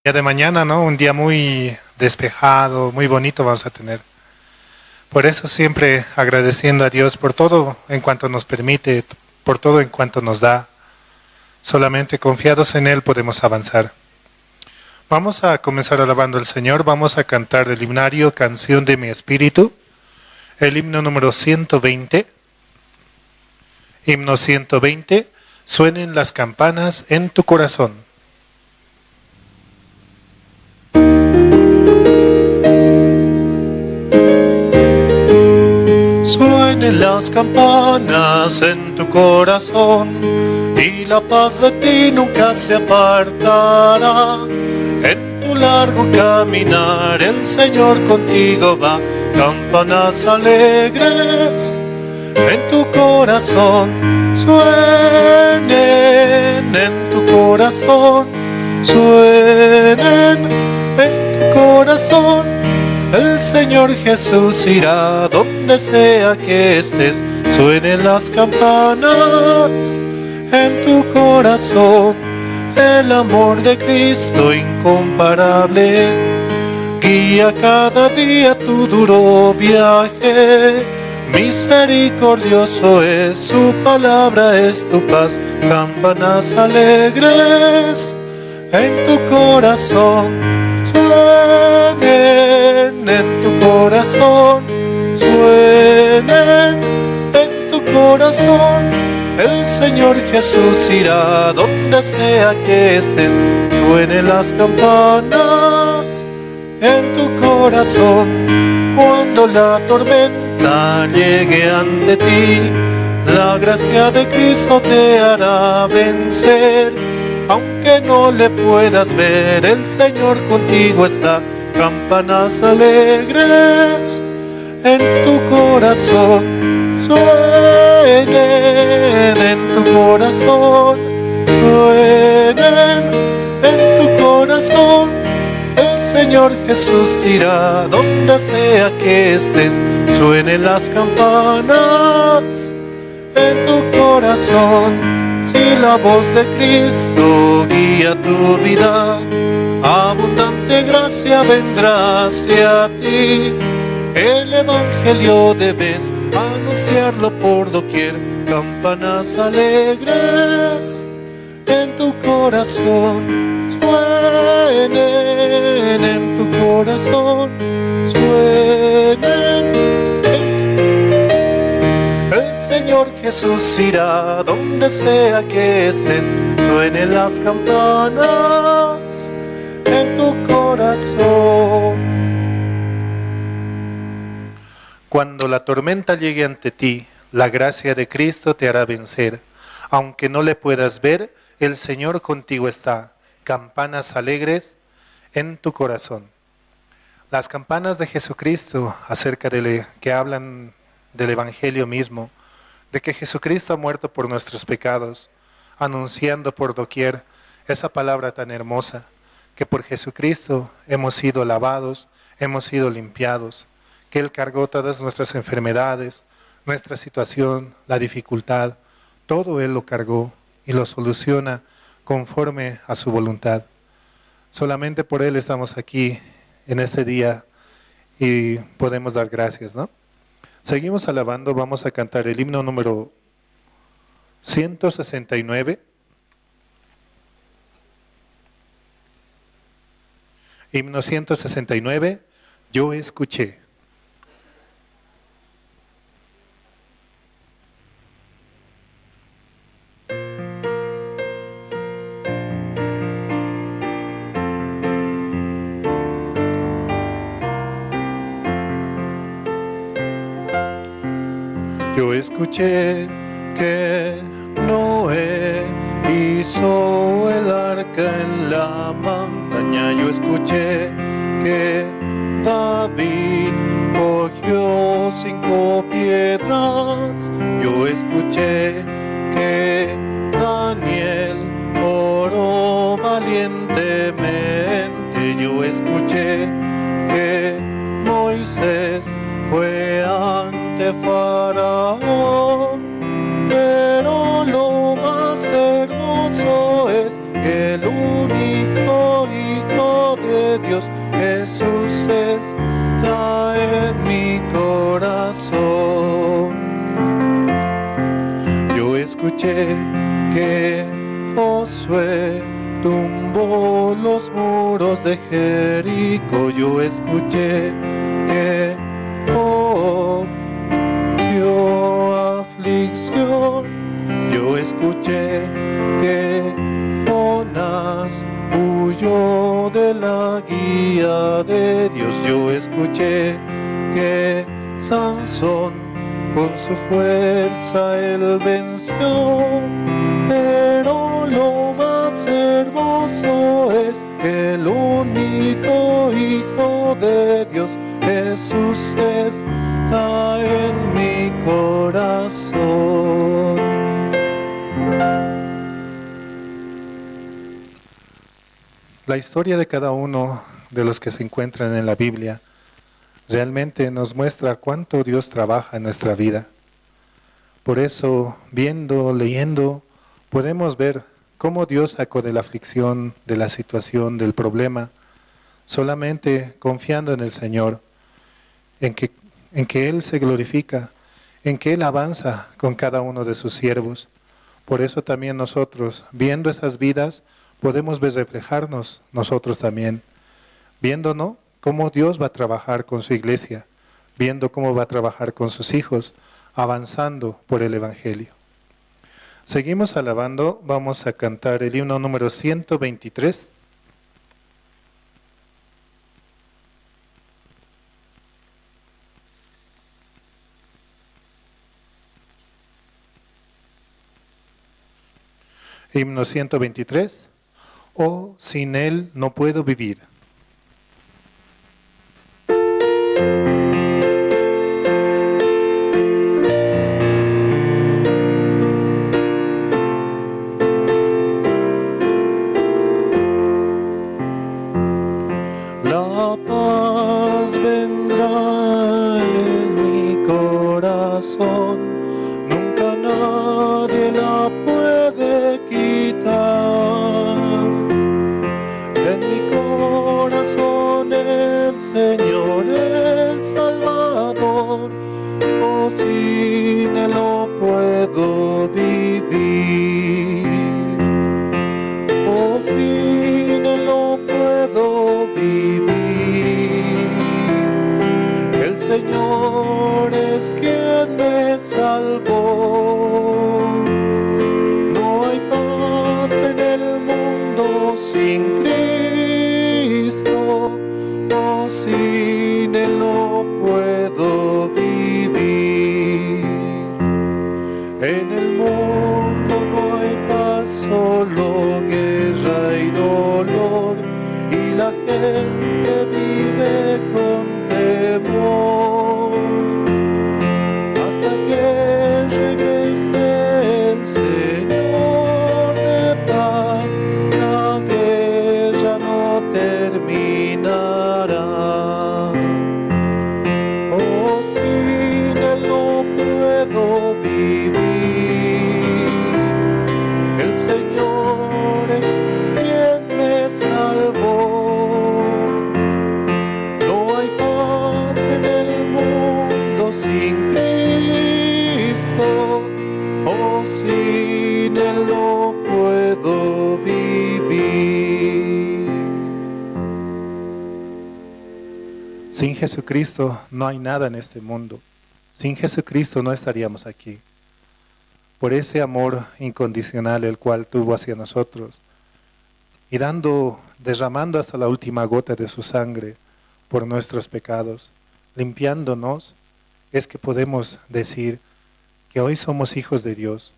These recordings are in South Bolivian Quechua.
Día de mañana, ¿no? Un día muy despejado, muy bonito vamos a tener. Por eso siempre agradeciendo a Dios por todo en cuanto nos permite, por todo en cuanto nos da. Solamente confiados en Él podemos avanzar. Vamos a comenzar alabando al Señor. Vamos a cantar el himnario Canción de mi Espíritu, el himno número 120. Himno 120, suenen las campanas en tu corazón. Suenen las campanas en tu corazón y la paz de ti nunca se apartará. En tu largo caminar el Señor contigo va, campanas alegres en tu corazón, suenen en tu corazón, suenen en tu corazón. El Señor Jesús irá donde sea que estés, suenen las campanas en tu corazón. El amor de Cristo incomparable guía cada día tu duro viaje. Misericordioso es su palabra, es tu paz, campanas alegres en tu corazón, suenen en tu corazón, suenen en tu corazón. El Señor Jesús irá donde sea que estés, suenen las campanas en tu corazón. Cuando la tormenta llegue ante ti, la gracia de Cristo te hará vencer. Aunque no le puedas ver, el Señor contigo está. Campanas alegres en tu corazón, suenen en tu corazón, suenen en tu corazón. El Señor Jesús irá donde sea que estés, suenen las campanas en tu corazón. Si la voz de Cristo guía tu vida, abundante gracia vendrá hacia ti. El Evangelio debes anunciarlo por doquier, campanas alegres en tu corazón, suenen en tu corazón, suenen en tu... El Señor Jesús irá donde sea que estés, suenen las campanas en tu corazón. Cuando la tormenta llegue ante ti, la gracia de Cristo te hará vencer. Aunque no le puedas ver, el Señor contigo está. Campanas alegres en tu corazón. Las campanas de Jesucristo, acerca de que hablan del Evangelio mismo, de que Jesucristo ha muerto por nuestros pecados, anunciando por doquier esa palabra tan hermosa, que por Jesucristo hemos sido lavados, hemos sido limpiados, que Él cargó todas nuestras enfermedades, nuestra situación, la dificultad, todo Él lo cargó y lo soluciona conforme a su voluntad. Solamente por Él estamos aquí en este día y podemos dar gracias, ¿no? Seguimos alabando, vamos a cantar el himno número 169. Himno 169, Yo escuché. Yo escuché que Noé hizo el arca en la montaña. Yo escuché que David cogió 5 piedras. Yo escuché que Daniel oró valientemente. Yo escuché que Moisés fue ante Faraón, pero lo más hermoso es que el único Hijo escuché que Josué tumbó los muros de Jericó. Yo escuché que Job dio aflicción. Yo escuché que Jonás huyó de la guía de Dios. Yo escuché que Sansón con su fuerza él venció. Pero lo más hermoso es que el único Hijo de Dios, Jesús, está en mi corazón. La historia de cada uno de los que se encuentran en la Biblia realmente nos muestra cuánto Dios trabaja en nuestra vida. Por eso, viendo, leyendo, podemos ver cómo Dios sacó de la aflicción, de la situación, del problema, solamente confiando en el Señor, en que Él se glorifica, en que Él avanza con cada uno de sus siervos. Por eso también nosotros, viendo esas vidas, podemos ver reflejarnos nosotros también, viéndonos cómo Dios va a trabajar con su iglesia, viendo cómo va a trabajar con sus hijos, avanzando por el Evangelio. Seguimos alabando, vamos a cantar el himno número 123. Himno 123. Oh, sin Él no puedo vivir. La paz vendrá en mi corazón, nunca nadie la puede quitar. En mi corazón el Señor es Salvador, oh, sin Él no puedo vivir. Oh, sin Él no puedo vivir. El Señor es quien me salvó. No hay paz en el mundo sin Cristo. Oh, sin Él no puedo vivir. En el mundo no hay paz, solo guerra y dolor, y la gente vive con temor. Hasta que regrese el Señor de paz, la guerra no terminará. Oh, sin Él no puedo vivir. El Señor es quien me salvó. No hay paz en el mundo sin Cristo. Oh, sin Él no puedo vivir. Sin Jesucristo no hay nada en este mundo. Sin Jesucristo no estaríamos aquí. Por ese amor incondicional el cual tuvo hacia nosotros, y derramando hasta la última gota de su sangre por nuestros pecados, limpiándonos, es que podemos decir que hoy somos hijos de Dios,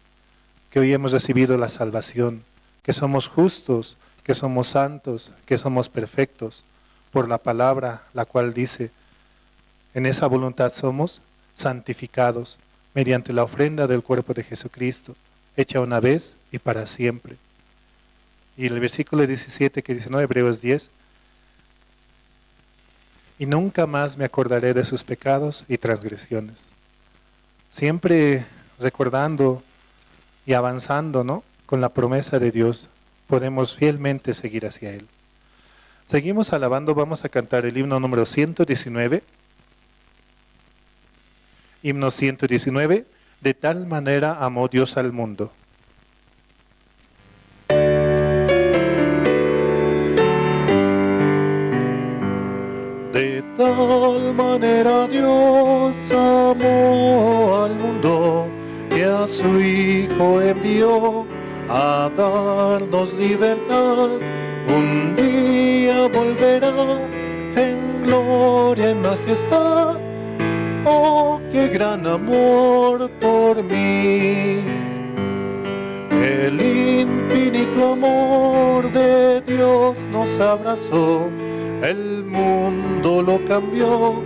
que hoy hemos recibido la salvación, que somos justos, que somos santos, que somos perfectos, por la palabra la cual dice, en esa voluntad somos santificados mediante la ofrenda del cuerpo de Jesucristo, hecha una vez y para siempre. Y el versículo 17 que dice, no, Hebreos 10, y nunca más me acordaré de sus pecados y transgresiones. Siempre recordando y avanzando, ¿no?, con la promesa de Dios, podemos fielmente seguir hacia Él. Seguimos alabando, vamos a cantar el himno número 119. Himno 119, de tal manera amó Dios al mundo. De tal manera Dios amó al mundo que a su Hijo envió a darnos libertad. Un día volverá en gloria y majestad. Oh, qué gran amor por mí. El infinito amor de Dios nos abrazó, el mundo lo cambió,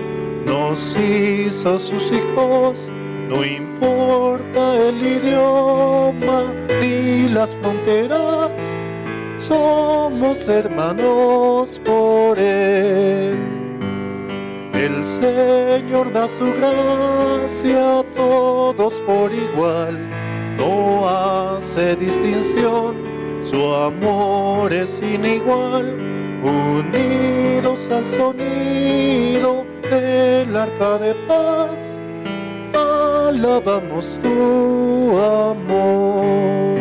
nos hizo sus hijos. No importa el idioma ni las fronteras, somos hermanos por Él. El Señor da su gracia a todos por igual, no hace distinción, su amor es sin igual, unidos al sonido del arca de paz, alabamos tu amor.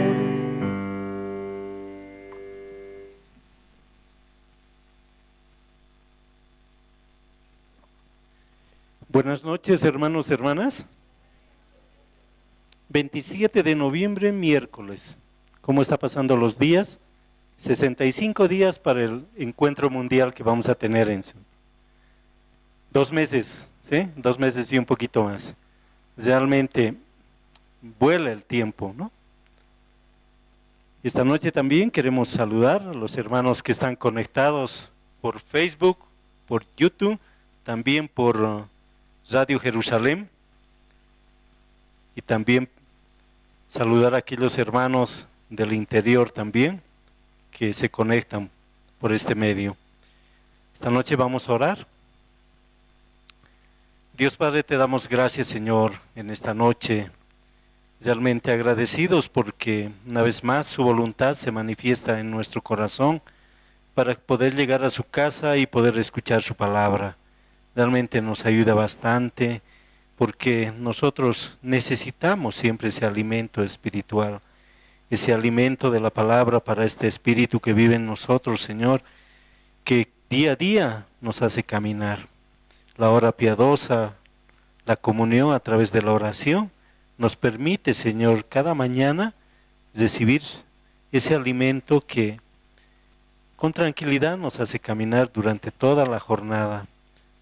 Buenas noches, hermanos, hermanas. 27 de noviembre, miércoles. ¿Cómo está pasando los días? 65 días para el encuentro mundial que vamos a tener en 2 meses, ¿sí? 2 meses y un poquito más. Realmente vuela el tiempo, ¿no? Esta noche también queremos saludar a los hermanos que están conectados por Facebook, por YouTube, también por Radio Jerusalén, y también saludar a aquellos hermanos del interior también que se conectan por este medio. Esta noche vamos a orar. Dios Padre, te damos gracias, Señor, en esta noche, realmente agradecidos porque una vez más su voluntad se manifiesta en nuestro corazón para poder llegar a su casa y poder escuchar su palabra. Realmente nos ayuda bastante porque nosotros necesitamos siempre ese alimento espiritual, ese alimento de la palabra para este espíritu que vive en nosotros, Señor, que día a día nos hace caminar. La hora piadosa, la comunión a través de la oración, nos permite, Señor, cada mañana recibir ese alimento que con tranquilidad nos hace caminar durante toda la jornada.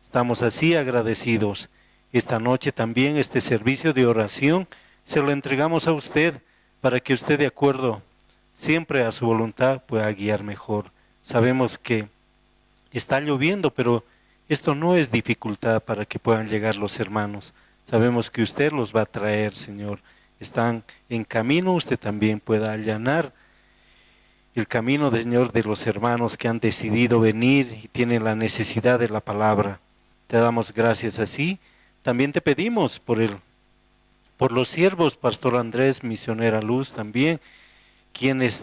Estamos así agradecidos. Esta noche también este servicio de oración se lo entregamos a usted para que usted, de acuerdo siempre a su voluntad, pueda guiar mejor. Sabemos que está lloviendo, pero esto no es dificultad para que puedan llegar los hermanos. Sabemos que usted los va a traer, Señor. Están en camino, usted también pueda allanar el camino, Señor, de los hermanos que han decidido venir y tienen la necesidad de la palabra. Te damos gracias así. También te pedimos por los siervos, Pastor Andrés, Misionera Luz también, quienes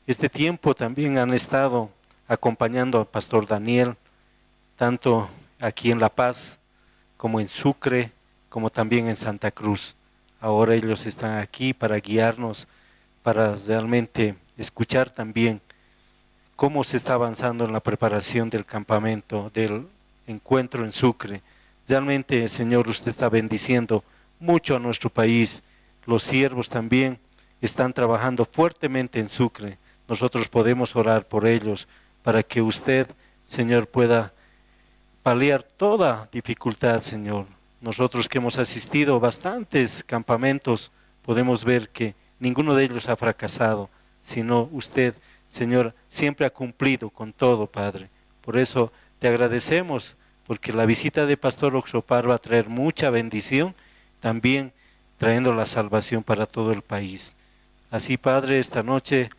este tiempo también han estado acompañando al Pastor Daniel, tanto aquí en La Paz como en Sucre, como también en Santa Cruz. Ahora ellos están aquí para guiarnos, para realmente escuchar también cómo se está avanzando en la preparación del campamento, del encuentro en Sucre. Realmente, Señor, usted está bendiciendo mucho a nuestro país. Los siervos también están trabajando fuertemente en Sucre. Nosotros podemos orar por ellos para que usted, Señor, pueda paliar toda dificultad, Señor. Nosotros que hemos asistido a bastantes campamentos, podemos ver que ninguno de ellos ha fracasado, sino usted, Señor, siempre ha cumplido con todo, Padre. Por eso te agradecemos, porque la visita de Pastor Oxopar va a traer mucha bendición, también trayendo la salvación para todo el país. Así, Padre, esta noche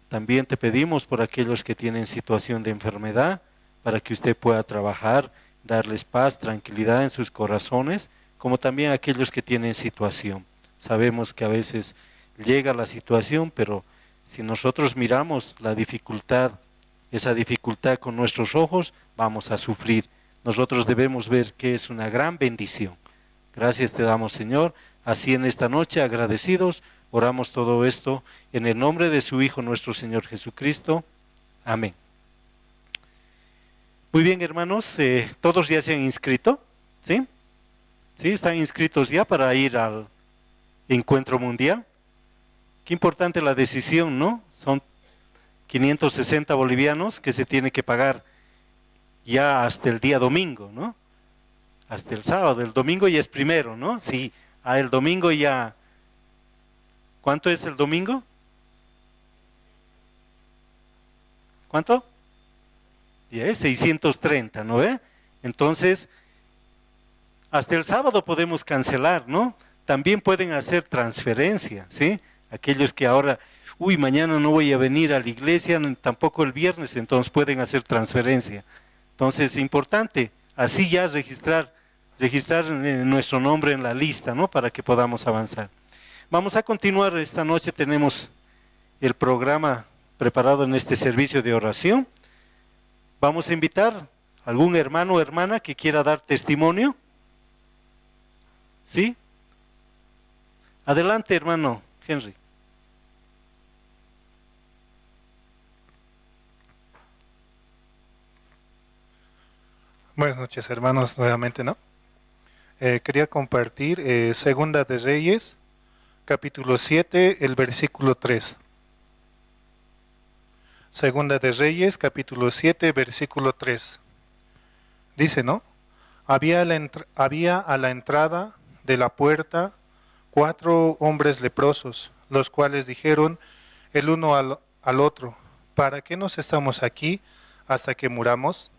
también te pedimos por aquellos que tienen situación de enfermedad, para que usted pueda trabajar, darles paz, tranquilidad en sus corazones, como también aquellos que tienen situación. Sabemos que a veces llega la situación, pero si nosotros miramos la dificultad, esa dificultad con nuestros ojos, vamos a sufrir. Nosotros debemos ver que es una gran bendición. Gracias te damos, Señor. Así en esta noche, agradecidos, oramos todo esto en el nombre de su Hijo, nuestro Señor Jesucristo. Amén. Muy bien, hermanos, todos ya se han inscrito, ¿sí? ¿Sí? ¿Están inscritos ya para ir al encuentro mundial? Qué importante la decisión, ¿no? Son 560 bolivianos que se tiene que pagar ya hasta el día domingo, ¿no? Hasta el sábado, el domingo ya es primero, ¿no? Sí, el domingo ya... ¿Cuánto es el domingo? ¿Cuánto? Ya es 630, ¿no ve? Entonces, hasta el sábado podemos cancelar, ¿no? También pueden hacer transferencia, ¿sí? Aquellos que ahora, uy, mañana no voy a venir a la iglesia, tampoco el viernes, entonces pueden hacer transferencia. Entonces, es importante, así ya registrar nuestro nombre en la lista, ¿no? Para que podamos avanzar. Vamos a continuar esta noche, tenemos el programa preparado en este servicio de oración. Vamos a invitar a algún hermano o hermana que quiera dar testimonio. ¿Sí? Adelante, hermano Henry. Buenas noches, hermanos, nuevamente, ¿no? Quería compartir Segunda de Reyes, capítulo 7, el versículo 3. Segunda de Reyes, capítulo 7, versículo 3. Dice, ¿no? Había a la entrada de la puerta 4 hombres leprosos, los cuales dijeron el uno al otro, ¿para qué nos estamos aquí hasta que muramos?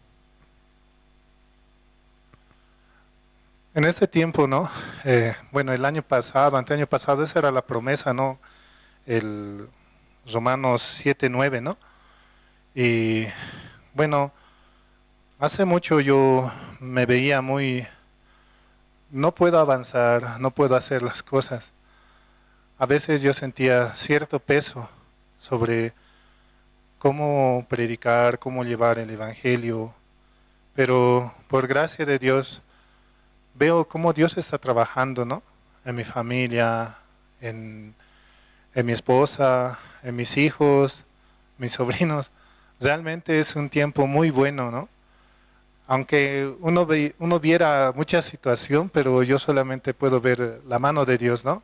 En este tiempo, ¿no? Bueno, el año pasado, anteaño pasado, esa era la promesa, ¿no? El Romanos 7:9, ¿no? Y bueno, hace mucho yo me veía muy, no puedo avanzar, no puedo hacer las cosas. A veces yo sentía cierto peso sobre cómo predicar, cómo llevar el evangelio, pero por gracia de Dios veo cómo Dios está trabajando, ¿no? En mi familia, en mi esposa, en mis hijos, mis sobrinos. Realmente es un tiempo muy bueno, ¿no? Aunque uno viera mucha situación, pero yo solamente puedo ver la mano de Dios, ¿no?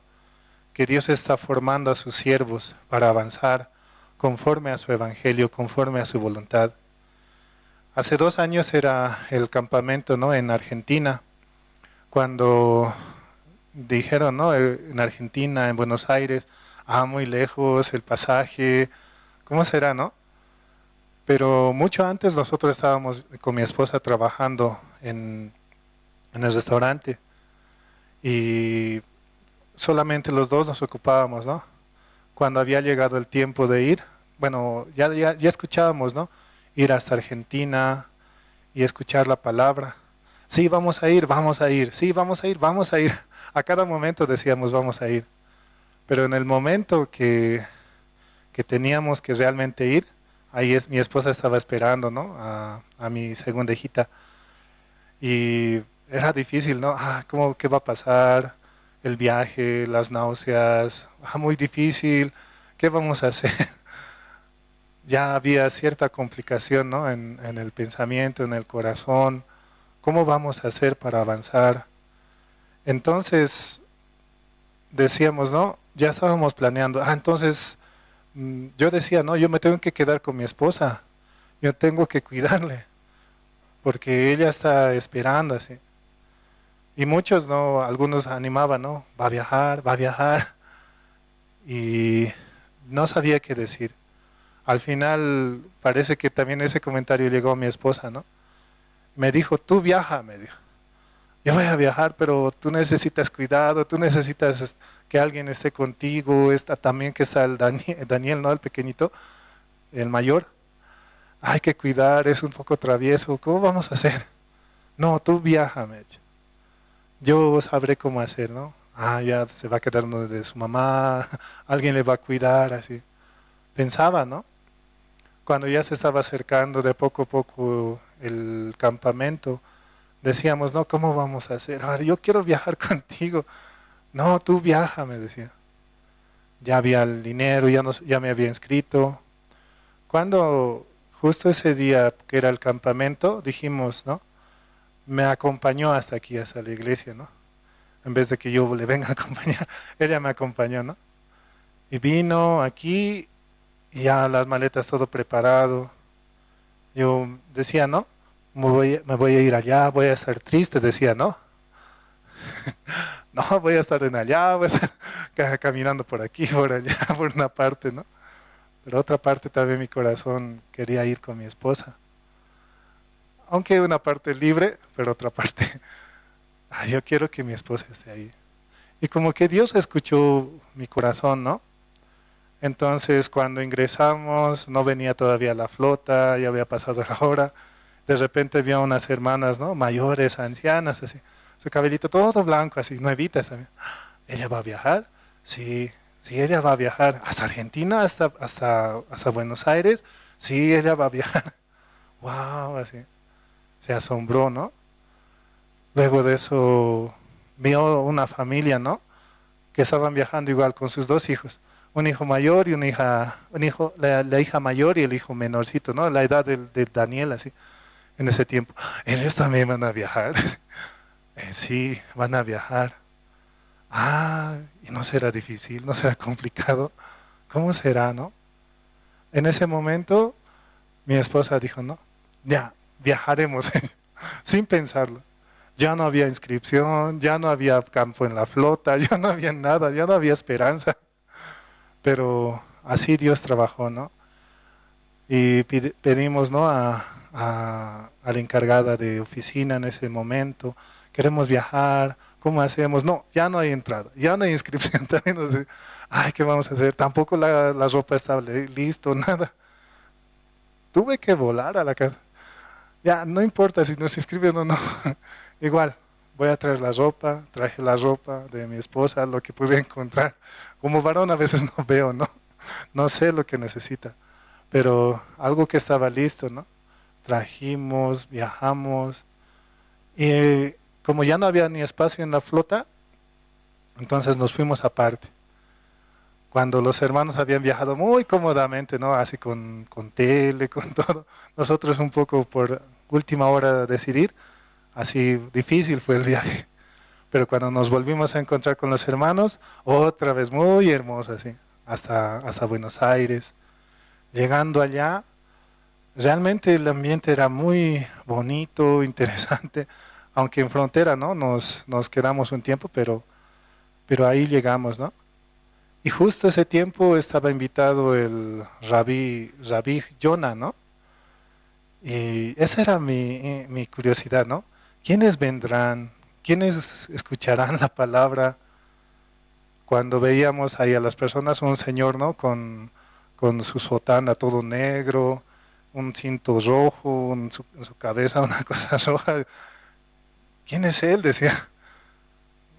Que Dios está formando a sus siervos para avanzar conforme a su evangelio, conforme a su voluntad. Hace 2 años era el campamento, ¿no? En Argentina, cuando dijeron, ¿no? En Argentina, en Buenos Aires, muy lejos, el pasaje, ¿cómo será, no? Pero mucho antes nosotros estábamos con mi esposa trabajando en el restaurante y solamente los dos nos ocupábamos, ¿no? Cuando había llegado el tiempo de ir, bueno, ya escuchábamos, ¿no? Ir hasta Argentina y escuchar la palabra. Sí, vamos a ir, vamos a ir, sí, vamos a ir, vamos a ir. A cada momento decíamos, vamos a ir. Pero en el momento que teníamos que realmente ir, ahí es, mi esposa estaba esperando, ¿no? A mi segunda hijita. Y era difícil, ¿no? ¿Cómo, qué va a pasar? El viaje, las náuseas, muy difícil, ¿qué vamos a hacer? Ya había cierta complicación, ¿no? En el pensamiento, en el corazón. ¿Cómo vamos a hacer para avanzar? Entonces, decíamos, ¿no? Ya estábamos planeando. Entonces, yo decía, no, yo me tengo que quedar con mi esposa, yo tengo que cuidarle, porque ella está esperando así. Y muchos, ¿no? Algunos animaban, ¿no? Va a viajar, va a viajar. Y no sabía qué decir. Al final, parece que también ese comentario llegó a mi esposa, ¿no? Me dijo, tú viaja, me dijo. Yo voy a viajar, pero tú necesitas cuidado, tú necesitas que alguien esté contigo, está también que está el Daniel, ¿no? El pequeñito, el mayor. Hay que cuidar, es un poco travieso, ¿cómo vamos a hacer? No, tú viaja, me dijo. Yo sabré cómo hacer, ¿no? Ya se va a quedar uno de su mamá, alguien le va a cuidar, así. Pensaba, ¿no? Cuando ya se estaba acercando de poco a poco el campamento, decíamos, no, ¿cómo vamos a hacer? Yo quiero viajar contigo. No, tú viaja, me decía. Ya había el dinero, ya me había inscrito. Cuando Justo ese día que era el campamento, dijimos, ¿no? Me acompañó hasta aquí, hasta la iglesia, ¿no? En vez de que yo le venga a acompañar, ella me acompañó, ¿no? Y vino aquí y ya las maletas todo preparado. Yo decía, ¿no? Me voy a ir allá, voy a estar triste, decía, ¿no? No, voy a estar en allá, voy a estar caminando por aquí, por allá, por una parte, ¿no? Pero otra parte también mi corazón quería ir con mi esposa. Aunque una parte libre, pero otra parte, ay, yo quiero que mi esposa esté ahí. Y como que Dios escuchó mi corazón, ¿no? Entonces cuando ingresamos, no venía todavía la flota, ya había pasado la hora. De repente vi a unas hermanas, ¿no? Mayores, ancianas, así. Su cabellito todo blanco, así, nuevitas también. ¿Ella va a viajar? Sí, sí, ella va a viajar. ¿Hasta Argentina? ¿Hasta Buenos Aires? Sí, ella va a viajar. Guau, así. Se asombró, ¿no? Luego de eso vio una familia, ¿no? Que estaban viajando igual con sus dos hijos. Un hijo mayor y una hija, un hijo, la hija mayor y el hijo menorcito, ¿no? La edad de Daniel, así, en ese tiempo. Ellos también van a viajar. Sí, van a viajar. Ah, y no será difícil, no será complicado. ¿Cómo será, no? En ese momento, mi esposa dijo, no, ya, viajaremos, sin pensarlo. Ya no había inscripción, ya no había campo en la flota, ya no había nada, ya no había esperanza. Pero así Dios trabajó, ¿no? Y pedimos, ¿no?, a la encargada de oficina en ese momento, queremos viajar, ¿cómo hacemos? No, ya no hay entrada, ya no hay inscripción, también no sé, ay, ¿qué vamos a hacer? Tampoco la ropa estaba listo, nada. Tuve que volar a la casa. Ya, no importa si nos inscriben o no, igual, voy a traer la ropa, traje la ropa de mi esposa, lo que pude encontrar. Como varón a veces no veo, ¿no? No sé lo que necesita, pero algo que estaba listo, ¿no? Trajimos, viajamos, y como ya no había ni espacio en la flota, entonces nos fuimos aparte. Cuando los hermanos habían viajado muy cómodamente, ¿no? Así con tele, con todo, nosotros un poco por última hora decidir, así difícil fue el viaje. Pero cuando nos volvimos a encontrar con los hermanos, otra vez muy hermoso, así, hasta Buenos Aires. Llegando allá, realmente el ambiente era muy bonito, interesante, aunque en frontera, ¿no? Nos quedamos un tiempo, pero ahí llegamos, ¿no? Y justo ese tiempo estaba invitado el rabí Jonah, ¿no? Y esa era mi curiosidad, ¿no? ¿Quiénes vendrán? ¿Quiénes escucharán la palabra? Cuando veíamos ahí a las personas, un señor, ¿no? Con su sotana todo negro, un cinto rojo, en su cabeza una cosa roja. ¿Quién es él? Decía.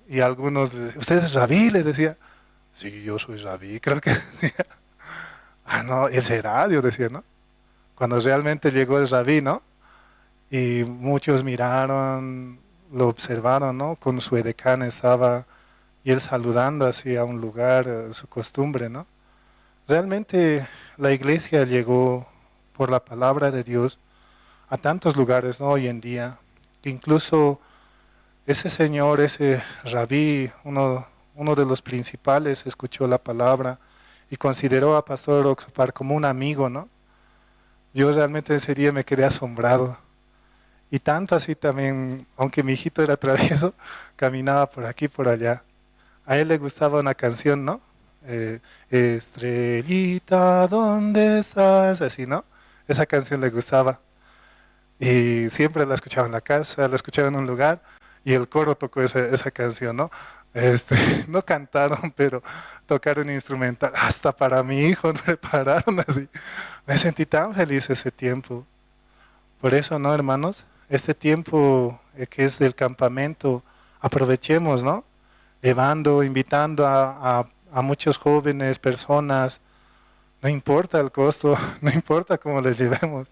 Y algunos le decían, ¿usted es rabí? Le decía. Sí, yo soy rabí, creo que decía. Ah, no, él será, yo decía, ¿no? Cuando realmente llegó el rabí, ¿no? Y muchos miraron, lo observaron, ¿no? Con su edecán estaba, y él saludando así a un lugar, su costumbre, ¿no? Realmente la iglesia llegó por la palabra de Dios a tantos lugares, ¿no? Hoy en día, que incluso ese señor, ese rabí, uno de los principales, escuchó la palabra y consideró a Pastor Oxopar como un amigo, ¿no? Yo realmente ese día me quedé asombrado. Y tanto así también, aunque mi hijito era travieso, caminaba por aquí, por allá. A él le gustaba una canción, ¿no? Estrellita, ¿dónde estás? Así, ¿no? Esa canción le gustaba. Y siempre la escuchaba en la casa, la escuchaba en un lugar, y el coro tocó esa canción, ¿no? No cantaron, pero tocaron instrumental. Hasta para mi hijo prepararon así. Me sentí tan feliz ese tiempo. Por eso, ¿no, hermanos? Este tiempo que es del campamento, aprovechemos, ¿no? Llevando, invitando a muchos jóvenes, personas. No importa el costo, no importa cómo les llevemos.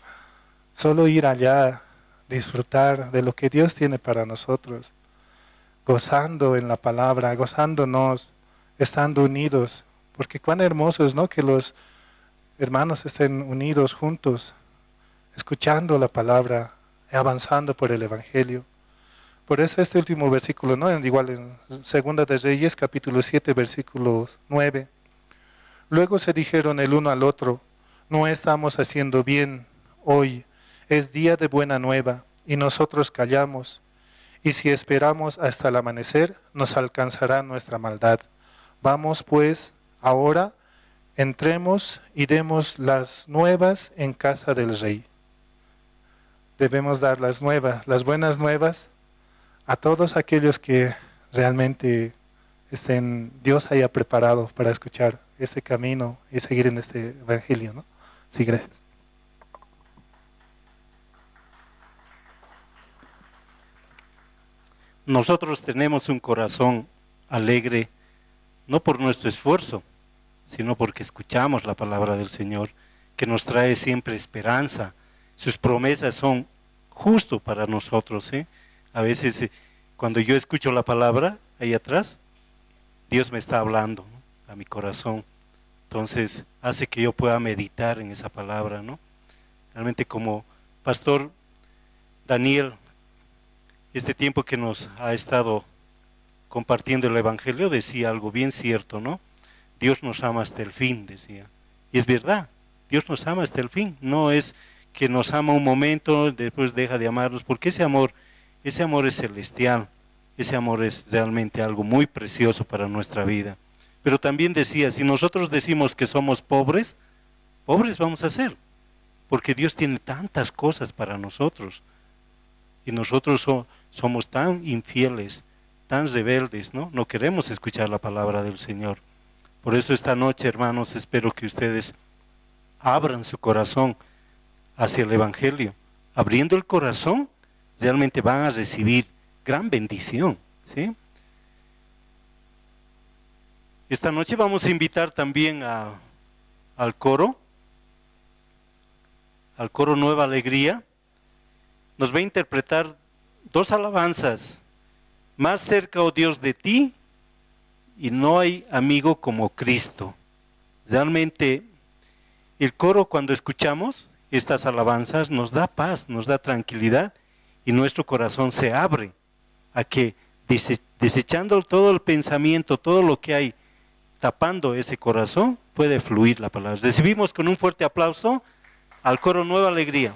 Solo ir allá, disfrutar de lo que Dios tiene para nosotros, gozando en la palabra, gozándonos, estando unidos, porque cuán hermoso es, ¿no?, que los hermanos estén unidos juntos. escuchando la palabra, avanzando por el Evangelio. Por eso este último versículo, ¿no? Igual en Segunda de Reyes, capítulo 7, versículo 9. Luego se dijeron el uno al otro, no estamos haciendo bien hoy, es día de buena nueva, y nosotros callamos. Y si esperamos hasta el amanecer, nos alcanzará nuestra maldad. Vamos pues ahora, entremos y demos las nuevas en casa del rey. Debemos dar las nuevas, las buenas nuevas a todos aquellos que realmente estén, Dios haya preparado para escuchar este camino y seguir en este evangelio, ¿no? Sí, gracias. Nosotros tenemos un corazón alegre, no por nuestro esfuerzo, sino porque escuchamos la palabra del Señor, que nos trae siempre esperanza. Sus promesas son justo para nosotros, ¿eh? A veces cuando yo escucho la palabra ahí atrás, Dios me está hablando, ¿no?, a mi corazón. Entonces hace que yo pueda meditar en esa palabra, ¿no? Realmente como pastor Daniel, este tiempo que nos ha estado compartiendo el Evangelio, decía algo bien cierto, ¿no? Dios nos ama hasta el fin, decía. Y es verdad, Dios nos ama hasta el fin. No es que nos ama un momento, después deja de amarnos, porque ese amor es celestial, ese amor es realmente algo muy precioso para nuestra vida. Pero también decía, si nosotros decimos que somos pobres, pobres vamos a ser, porque Dios tiene tantas cosas para nosotros. Y nosotros somos tan infieles, tan rebeldes, ¿no? No queremos escuchar la palabra del Señor. Por eso esta noche, hermanos, espero que ustedes abran su corazón hacia el Evangelio. Abriendo el corazón, realmente van a recibir gran bendición, ¿sí? Esta noche vamos a invitar también al coro Nueva Alegría. Nos va a interpretar dos alabanzas. Más cerca, oh Dios, de ti, y no hay amigo como Cristo. Realmente el coro, cuando escuchamos estas alabanzas, nos da paz, nos da tranquilidad, y nuestro corazón se abre a que desechando todo el pensamiento, todo lo que hay tapando ese corazón, puede fluir la palabra. Recibimos con un fuerte aplauso al coro Nueva Alegría.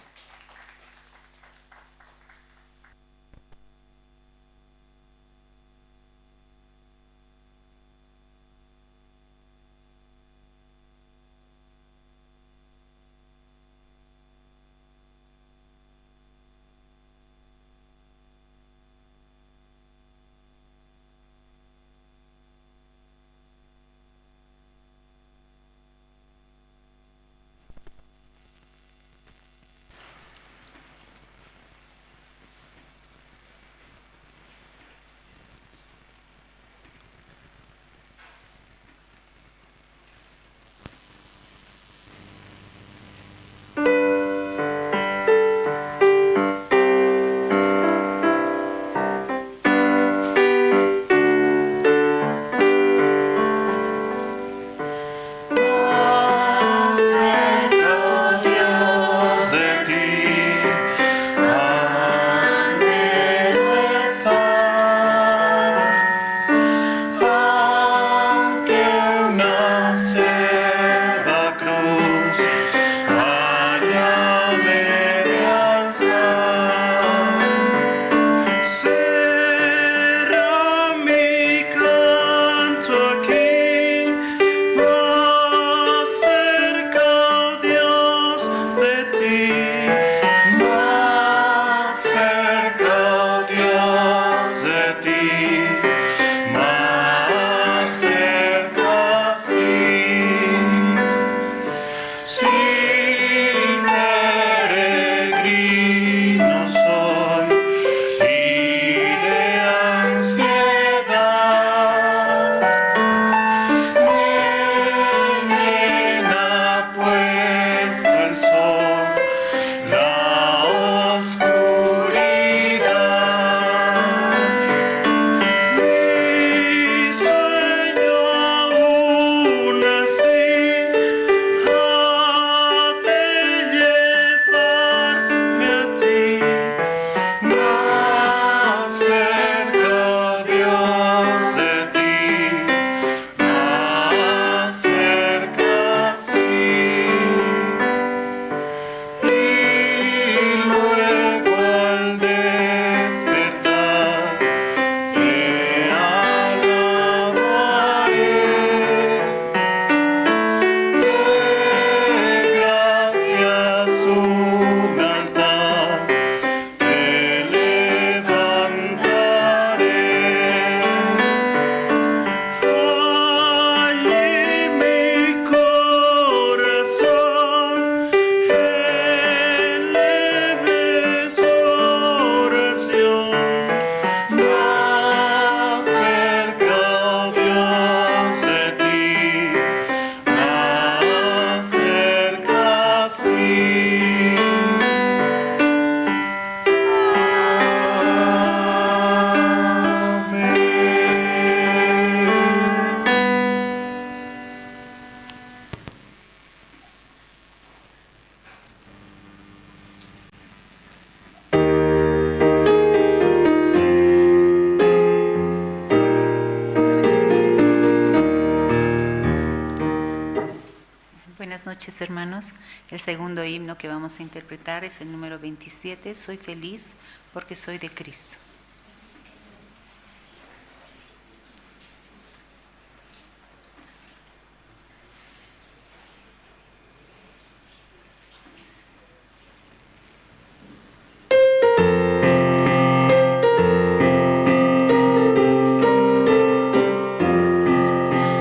Buenas noches, hermanos. El segundo himno que vamos a interpretar es el número 27, Soy feliz porque soy de Cristo.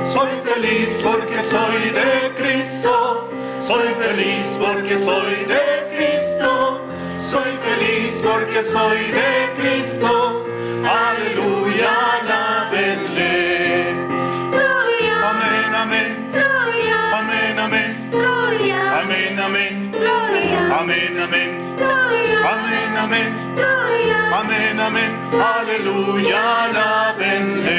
Soy feliz porque soy de Cristo, soy feliz porque soy de Cristo, soy feliz porque soy de Cristo. Aleluya, alábenle. Gloria, Amén, amén, gloria, amén, amén, gloria, amén, amén, gloria, amén, amén, gloria, amén, amén, gloria, amén, amén, aleluya, alábenle.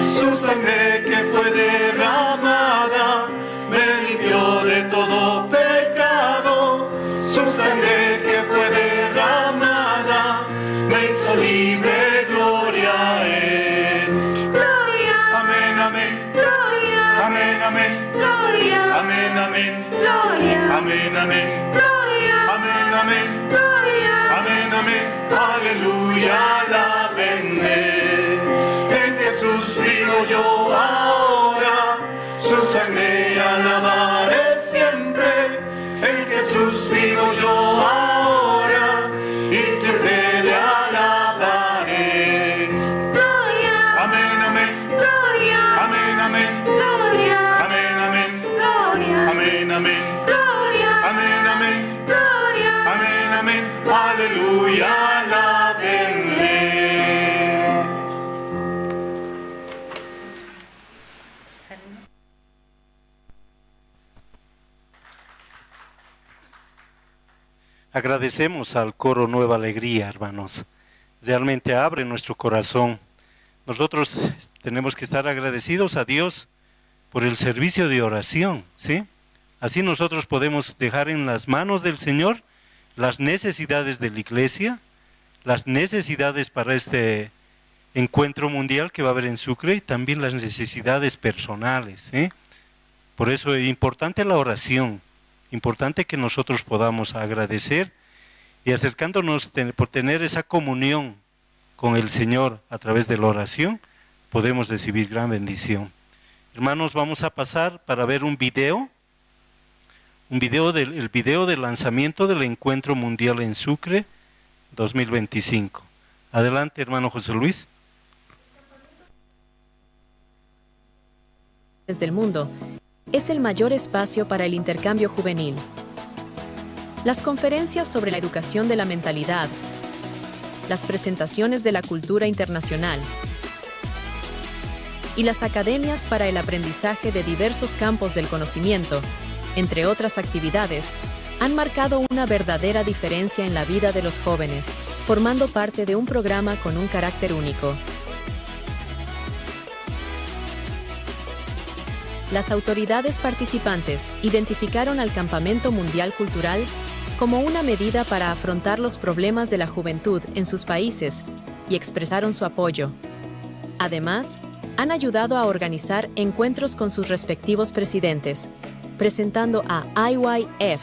Su sangre que fue derramada me limpió de todo pecado. Su sangre que fue derramada me hizo libre, gloria a él. gloria, Amén, amén, gloria, amén, amén, gloria, amén, amén, gloria, amén, amén, gloria, amén, amén. gloria, Amén, amén, aleluya, alábenle. En Jesús vivo yo ahora, su sangre alabaré siempre. En Jesús vivo yo ahora, y siempre le alabaré. gloria, Amén, amén, gloria, amén, amén, gloria, amén, amén, gloria, amén, amén, gloria, amén, amén, gloria. amén, amén, aleluya, alábenle. Saludo. Agradecemos al coro Nueva Alegría, hermanos. Realmente abre nuestro corazón. Nosotros tenemos que estar agradecidos a Dios por el servicio de oración, ¿sí? Así nosotros podemos dejar en las manos del Señor las necesidades de la iglesia, las necesidades para este encuentro mundial que va a haber en Sucre y también las necesidades personales, ¿sí? Por eso es importante la oración, importante que nosotros podamos agradecer y acercándonos por tener esa comunión con el Señor a través de la oración, podemos recibir gran bendición. Hermanos, vamos a pasar para ver un video, un video del, el video del lanzamiento del Encuentro Mundial en Sucre 2025. Adelante, hermano José Luis. Del mundo, es el mayor espacio para el intercambio juvenil. Las conferencias sobre la educación de la mentalidad, las presentaciones de la cultura internacional y las academias para el aprendizaje de diversos campos del conocimiento, entre otras actividades, han marcado una verdadera diferencia en la vida de los jóvenes, formando parte de un programa con un carácter único. Las autoridades participantes identificaron al Campamento Mundial Cultural como una medida para afrontar los problemas de la juventud en sus países y expresaron su apoyo. Además, han ayudado a organizar encuentros con sus respectivos presidentes, presentando a IYF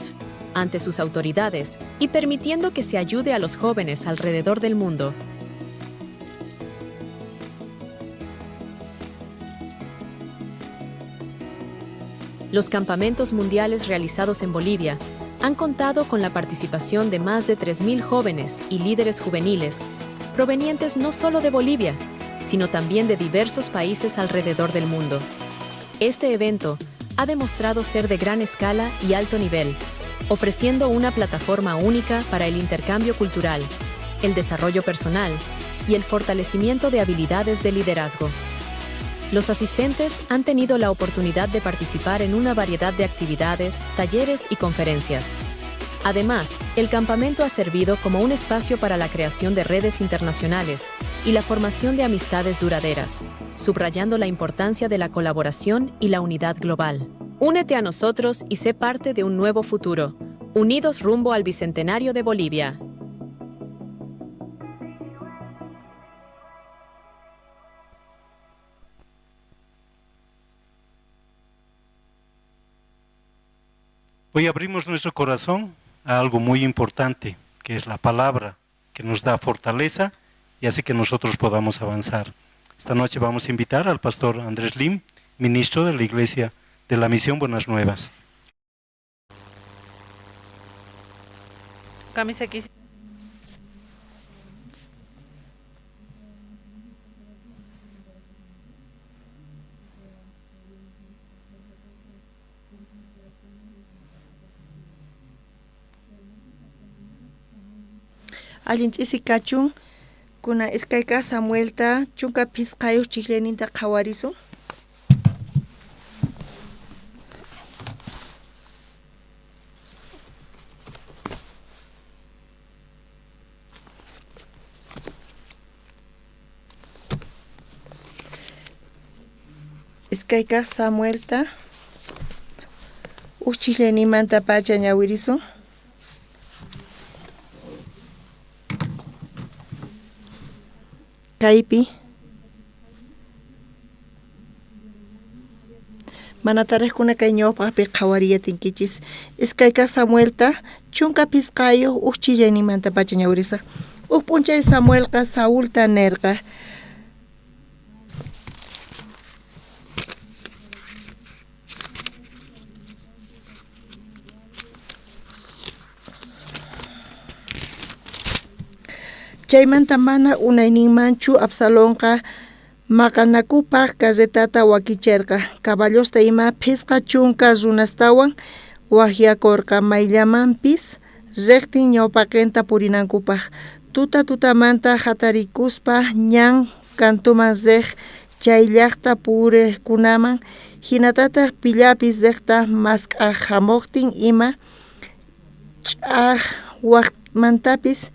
ante sus autoridades y permitiendo que se ayude a los jóvenes alrededor del mundo. Los campamentos mundiales realizados en Bolivia han contado con la participación de más de 3.000 jóvenes y líderes juveniles, provenientes no solo de Bolivia, sino también de diversos países alrededor del mundo. Este evento ha demostrado ser de gran escala y alto nivel, ofreciendo una plataforma única para el intercambio cultural, el desarrollo personal y el fortalecimiento de habilidades de liderazgo. Los asistentes han tenido la oportunidad de participar en una variedad de actividades, talleres y conferencias. Además, el campamento ha servido como un espacio para la creación de redes internacionales y la formación de amistades duraderas, subrayando la importancia de la colaboración y la unidad global. Únete a nosotros y sé parte de un nuevo futuro, unidos rumbo al Bicentenario de Bolivia. Hoy abrimos nuestro corazón a algo muy importante, que es la palabra, que nos da fortaleza y hace que nosotros podamos avanzar. Esta noche vamos a invitar al pastor Andrés Lim, ministro de la Iglesia de la Misión Buenas Nuevas. Camisa X. Allin ch'isi kachun, kuna iskay kaq Samuelta 15 chijllayninta qhawarisun. Iskay kaq Samuelta uj chijllayninmantapacha ñawirisun. Kaypi mana tariqkuna kay ñawpaqpi qhawariyatinkichis. Iskay kaq Samuelta 15 uj chijllayninmantapacha ñawirisaq. Uj p'unchay Samuelqa Saulta nerqa: Chaymanta mana unayninmanchu Absalonqa maqanakupaj carretata wakicherqa, caballosta ima 50 runastawan wajyakorqa mayllamanpis rejtin ñawpaqenta purinankupaj. Tuta tutamanta jatarikuspa ñan kantuman rej chay llajta purejkunaman, hinatataj pillapis rejta mask'aj jamojtin ima ch'ajwajmantapis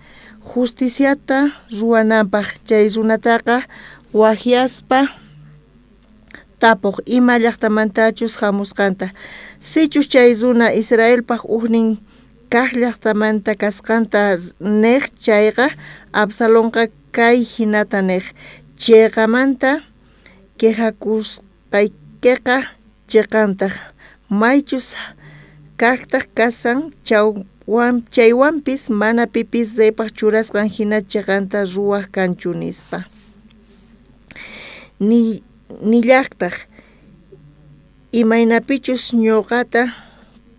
justiciata ruwananpaj. Chay runataqa wajyaspa tapoj ima llajtamantachus jamusqanta. Sichus chay runa Israelpaj ujnin kaj llajtamanta kasqanta nej chayqa, Absalonqa kay hinata nej: Cheqamanta quejakusqaykeqa cheqantaj, maychus kajtaj kasan, chaywanpis mana pipis reypaj churasqan hina cheqanta ruwaj kanchu, nispa. Nillajtaj: Imaynapichus ñuqata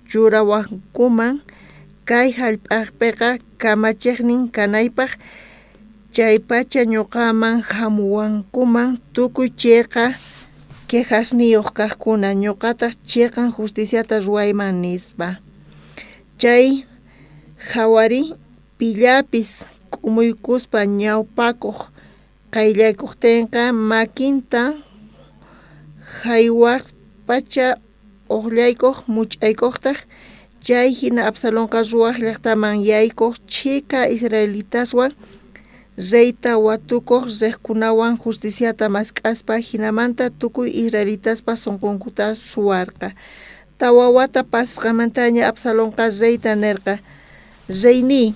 churawankuman kay jallp'apiqa kamachejnin kanaypaj, chaypacha ñuqaman jamuwankuman tukuy cheqa quejasniyoj kajkuna, ñuqataj cheqan justiciata ruwayman, nispa. Chay jawari pillapis k'umuykuspa ñawpakoj qayllaykojtenqa makinta jaywaspacha ojllaykoj much'aykojtaj. Chay hina Absalonqa ruwaj llajtaman yaykoj chhika israelitaswan reyta watukoj rejkunawan justiciata mask'aspa, jinamanta tukuy israelitaspa sonqonkuta suwarqa. Tawa wata pasasqanmantaña Absalonqa reyta nerqa: Reyniy,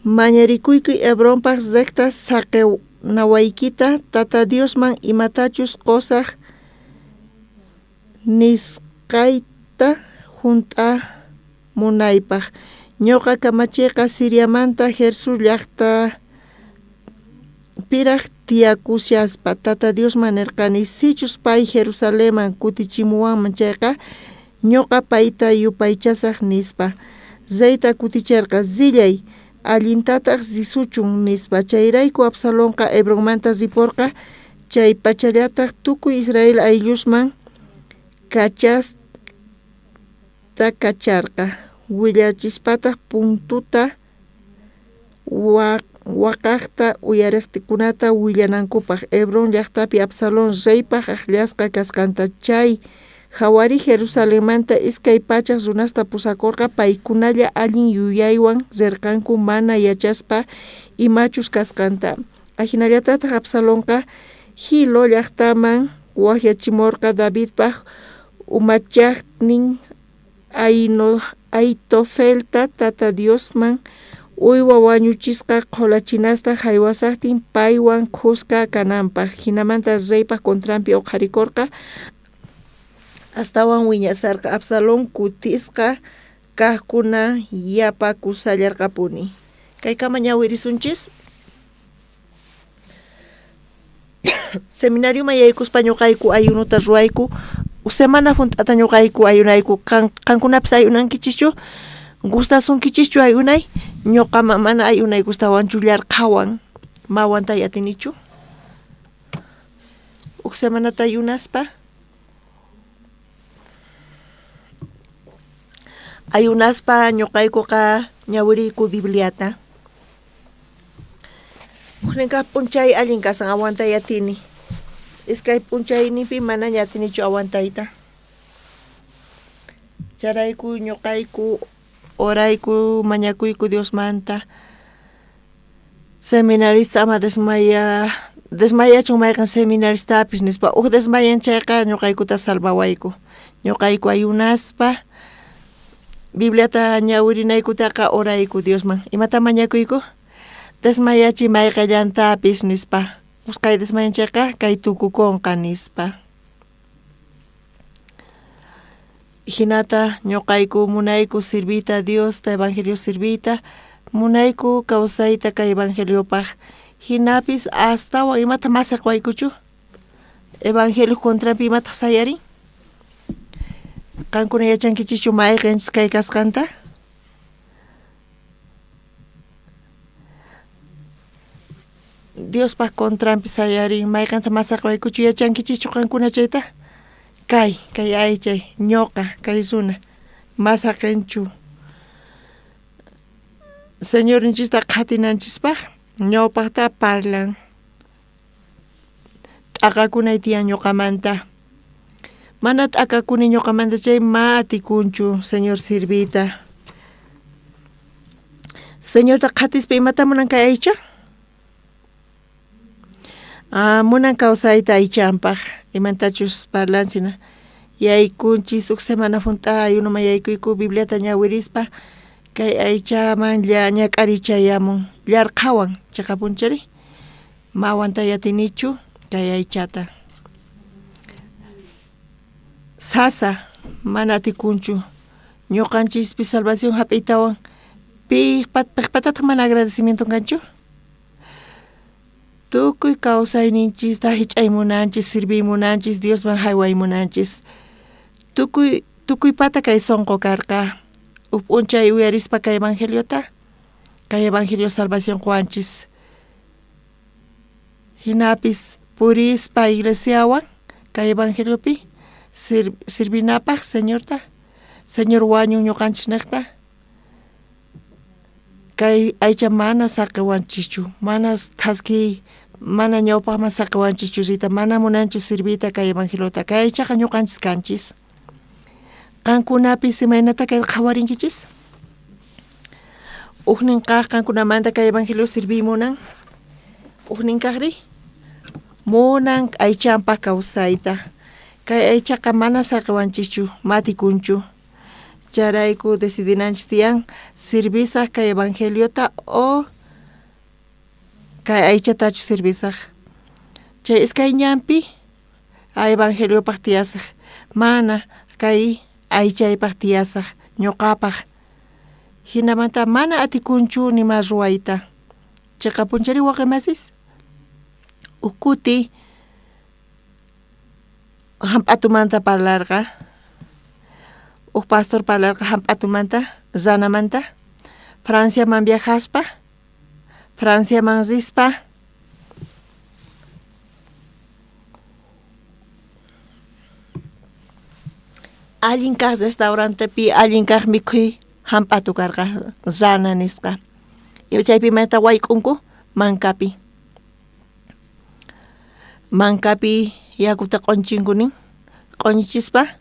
mañarikuyki Hebronpaj rejta saqenawaykita, Tata Diosman imatachus qosaj nisqayta junt'amunaypaj. Ñuqa kamacheqa Siriamanta Gesur llajtapiraj tiyakushaspa Tata Diosman nerqani: Sichus pay Jerusalenman kutichimuwanman chayqa, ñuqa payta yupaychasaj, nispa. Reyta kuticherqa: Rillay, allintataj risuchun, nispa. Chayrayku Absalonqa Hebronmanta riporqa. Chaypachallataj tukuy Israel ayllusman kachasta kacharqa, willachispataj puntuta waqajta uyarejkunata willanankupaj Hebrón llajtapi Absalón reypaj ajllasqa kasqanta. Chay jawari Jerusalenmanta 200 runasta pusakorqa, paykunalla allin yuyaywan rerqanku mana yachaspa imachus kasqanta. Ajinallatataj Absalonqa Gilo llajtaman wajyachimorqa Davidpaj umachajnin Ahitofelta Tata Diosman uywa wañuchisqa qholachinasta jaywashajtin paywan khuska kananpaj. Jinamanta reypaj contranpi oqharikorqa. Astawan wiñasarqa Absalón kutisqa kajkuna yapakusallarqapuni. Kaykama ñawirisunchis. Seminarioman yaykuspa ñuqayku ayunuta ruwayku, semana hunt'ata ñuqayku ayunayku. Qankunapis ayunankichischu? Gustasunkichischu ayunay? Ñuqaman mana ayunay gustawanchu, llarqhawan, ma aguantay atinichu. Uj semanata ayunaspa ayunaspa ñuqaykuqa ñawiriyku Bibliata. Ujnin kaj p'unchay allin kasan aguantay atini. Iskay p'unchayninpi manaña atinichu aguantayta. Chayrayku ñuqayku orayku mañakuyku Diosmanta. Seminarista ama desmayachun mayqen seminaristapis nispa. Uj desmayan chayqa ñuqaykuta salvawayku. Ñuqayku ayunaspa Bibliata ñawirinaykutaqa orayku Diosman. Imata mañakuyku? Desmayachiy mayqellantapis nispa. Usqhay desmayan chayqa kay tukukunqa nispa. Hinata ñuqayku munayku sirviyta Diosta, evangelio sirviyta, munayku kawsayta kay evangeliopaj. Hinapis astawan imata masaqwaykuchu? Evangelio contranpi imataq sayarin? Qankuna yachankichischu mayqenchus kay kasqanta? Diospaj contranpi sayarin, mayqenta masaqwaykuchu yachankichischu qankuna chayta? Kay, kay aychay, ñuqa, kay runa, masaqenchu. Señorninchista qhatinanchispaj ñawpaqta parlan. T'aqakunay tiyan ñuqamanta. Mana t'akakuni ñuqamanta chay ma atikunchu Señor sirviyta. Señorta qhatispa imata munan kay aycha? Munan kawsayta aychanpaj, imantachus parlanchik yaykunchis uj semana hunt'a ayunuman yaykuyku Bibliata ñawirispa kay aychaman ñak'ariy chayamun llarqhawan chiqapunchari ma aguantay atinichu kay aychata. Sasa mana atikunchu ñuqanchispi salvación hap'iytawan piqpatataq mana agradecimiento kanchu? Tukuy kawsayninchista hich'ay munanchis, sirviy munanchis, Diosman hayway munanchis. Tukuy tukuypata kay sunqu karqa. Uj p'unchay uyarispa kay evangeliota, kay evangelio salvación quwanchis. Hinapis purispa iglesiawan kay evangeliopi sirvinapaj Señorta, Señor wañun ñuqanchis niqta. Kay aycha mana saqiwanchischu, mana thaskiy, mana ñawpaqman saqiwanchischu riyta, mana munanchu sirviyta kay evangeliota. Kay aychaqa ñuqanchis kanchis. Qankunapis imaynata kay qhawarinkichis? Ujnin kaq qankunamanta kay evangelio sirviy munan, ujnin kaqri munan aychanpaq kawsayta. Kay aychaqa mana saqiwanchischu, matikunchu. Chayrayku decidinanchis tiyan sirvisaj kay evangeliota o kay aychatachu sirvisaj. Chay iskay ñanpi evangeliopaj tiyasaj, mana kay aychaypaj tiyasaj, ñuqapaj. Hinamanta mana atikunchu nima ruwayta. Chiqapunchari wawqimasis? Uj kuti hamp'atumanta parlarqa, uj pastor parlarqa hamp'atumanta, ranamanta, Franciaman viajaspa, Franciaman rispa, allin kaq restaurantepi allin kaq mikhuy hamp'atu karqa, rana nisqa. Chaypi imaynata wayk'unku? Mankapi. Mankapi yakuta q'unchinku nin, q'uñichispa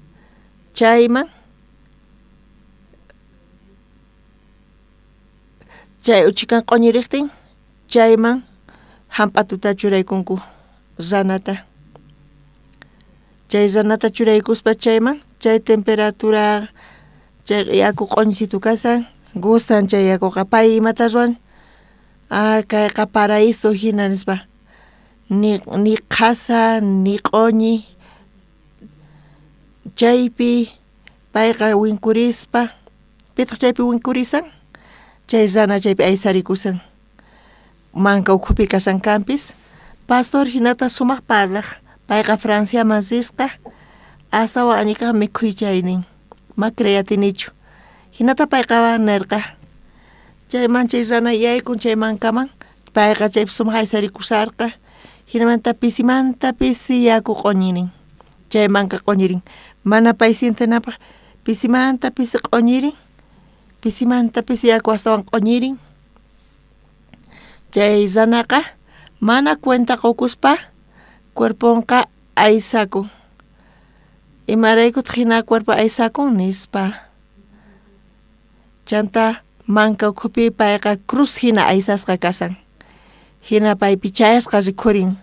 chayman chay uchikan q'uñiriqtin chayman hamp'atuta churaykunku ranata. Chay ranata churaykuspa chayman chay temperatura chay yaku q'uñisitu kasan, gustan chay yakuqa. Pay imata ruwan? Kayqa paraíso hina nispa. Ni qhasa, ni q'uñi. Chaypi payqa winkurispa, pitaq chaypi winkurisan? Chay rana chaypi aysarikusan. Manka ukhupi kasan kanpis. Pastor hinata sumaq parlaq, payqa Franciaman risqa, astawan allinkaq mikhuy chaynin, ma creeyatinichu. Hinata payqa nirqa, chayman chay rana yaykun chay mankaman, payqa chaypi sumaq aysarikusharqa, hinamanta pisimanta pisi yaku q'uñirin, chay manka q'uñirin, mana pay sientenapaq pisimanta pisi q'uñirin, pisimanta pisi yaku astawan q'uñirin. Chay ranaqa mana cuenta qukuspa cuerponqa aysakun. Imaraykutaq hina cuerpo aysakun nispa. Chanta manka ukhupi payqa cruz hina aysasqa kasan. Hina paypi chayasqa rikhurin.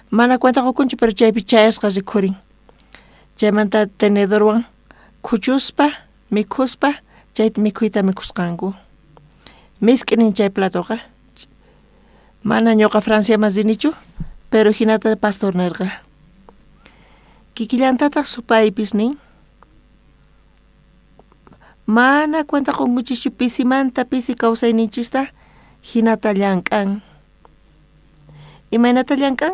Mana cuenta qukunchu pero chaypi chayasqa rikhurin. Chaymanta tenedorwan khuchuspa, mikhuspa, chayta mikhuyta mikhusqanku. Misk'inin chay platoqa. Mana ñuqa Franciaman rinichu, pero hinata pastor nirqa. Kikillantataq supaypis nin. Mana cuenta qunkuchischu pisimanta pisi kawsayninchista hinata llank'an. Imaynata llank'an?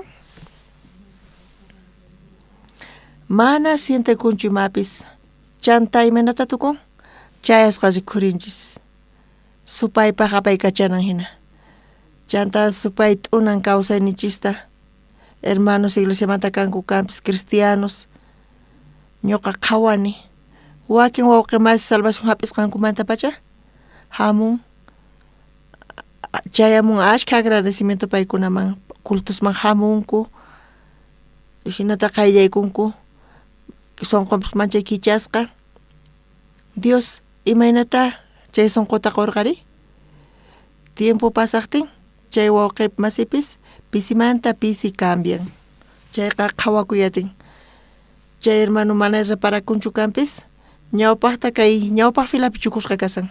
Mana sientekunchu imapis. Chanta imaynata tukun? Chayasqa rikhurinchis. Supaypaq apaykachanan hina. Chanta supay t'unan kawsayninchista. Hermanos iglesiamanta kanku kanpis cristianos. Ñuqa qhawani. Wakin wawqi masi salvación hap'isqankumantapacha hamun, chayamun ashkha agradecimiento paykunaman, cultusman hamunku, hinata qayllaykunku, sunqunpis manchay kichasqa. Dios imaynata chay sunquta qurqari? Tiempo pasaqtin chay wawqi masipis pisimanta pisi cambian. Chayqa qhawakuyatin. Chay hermano mana reparakunchu kanpis, ñawpaqta kay ñawpaq filapi chukusqa kasan.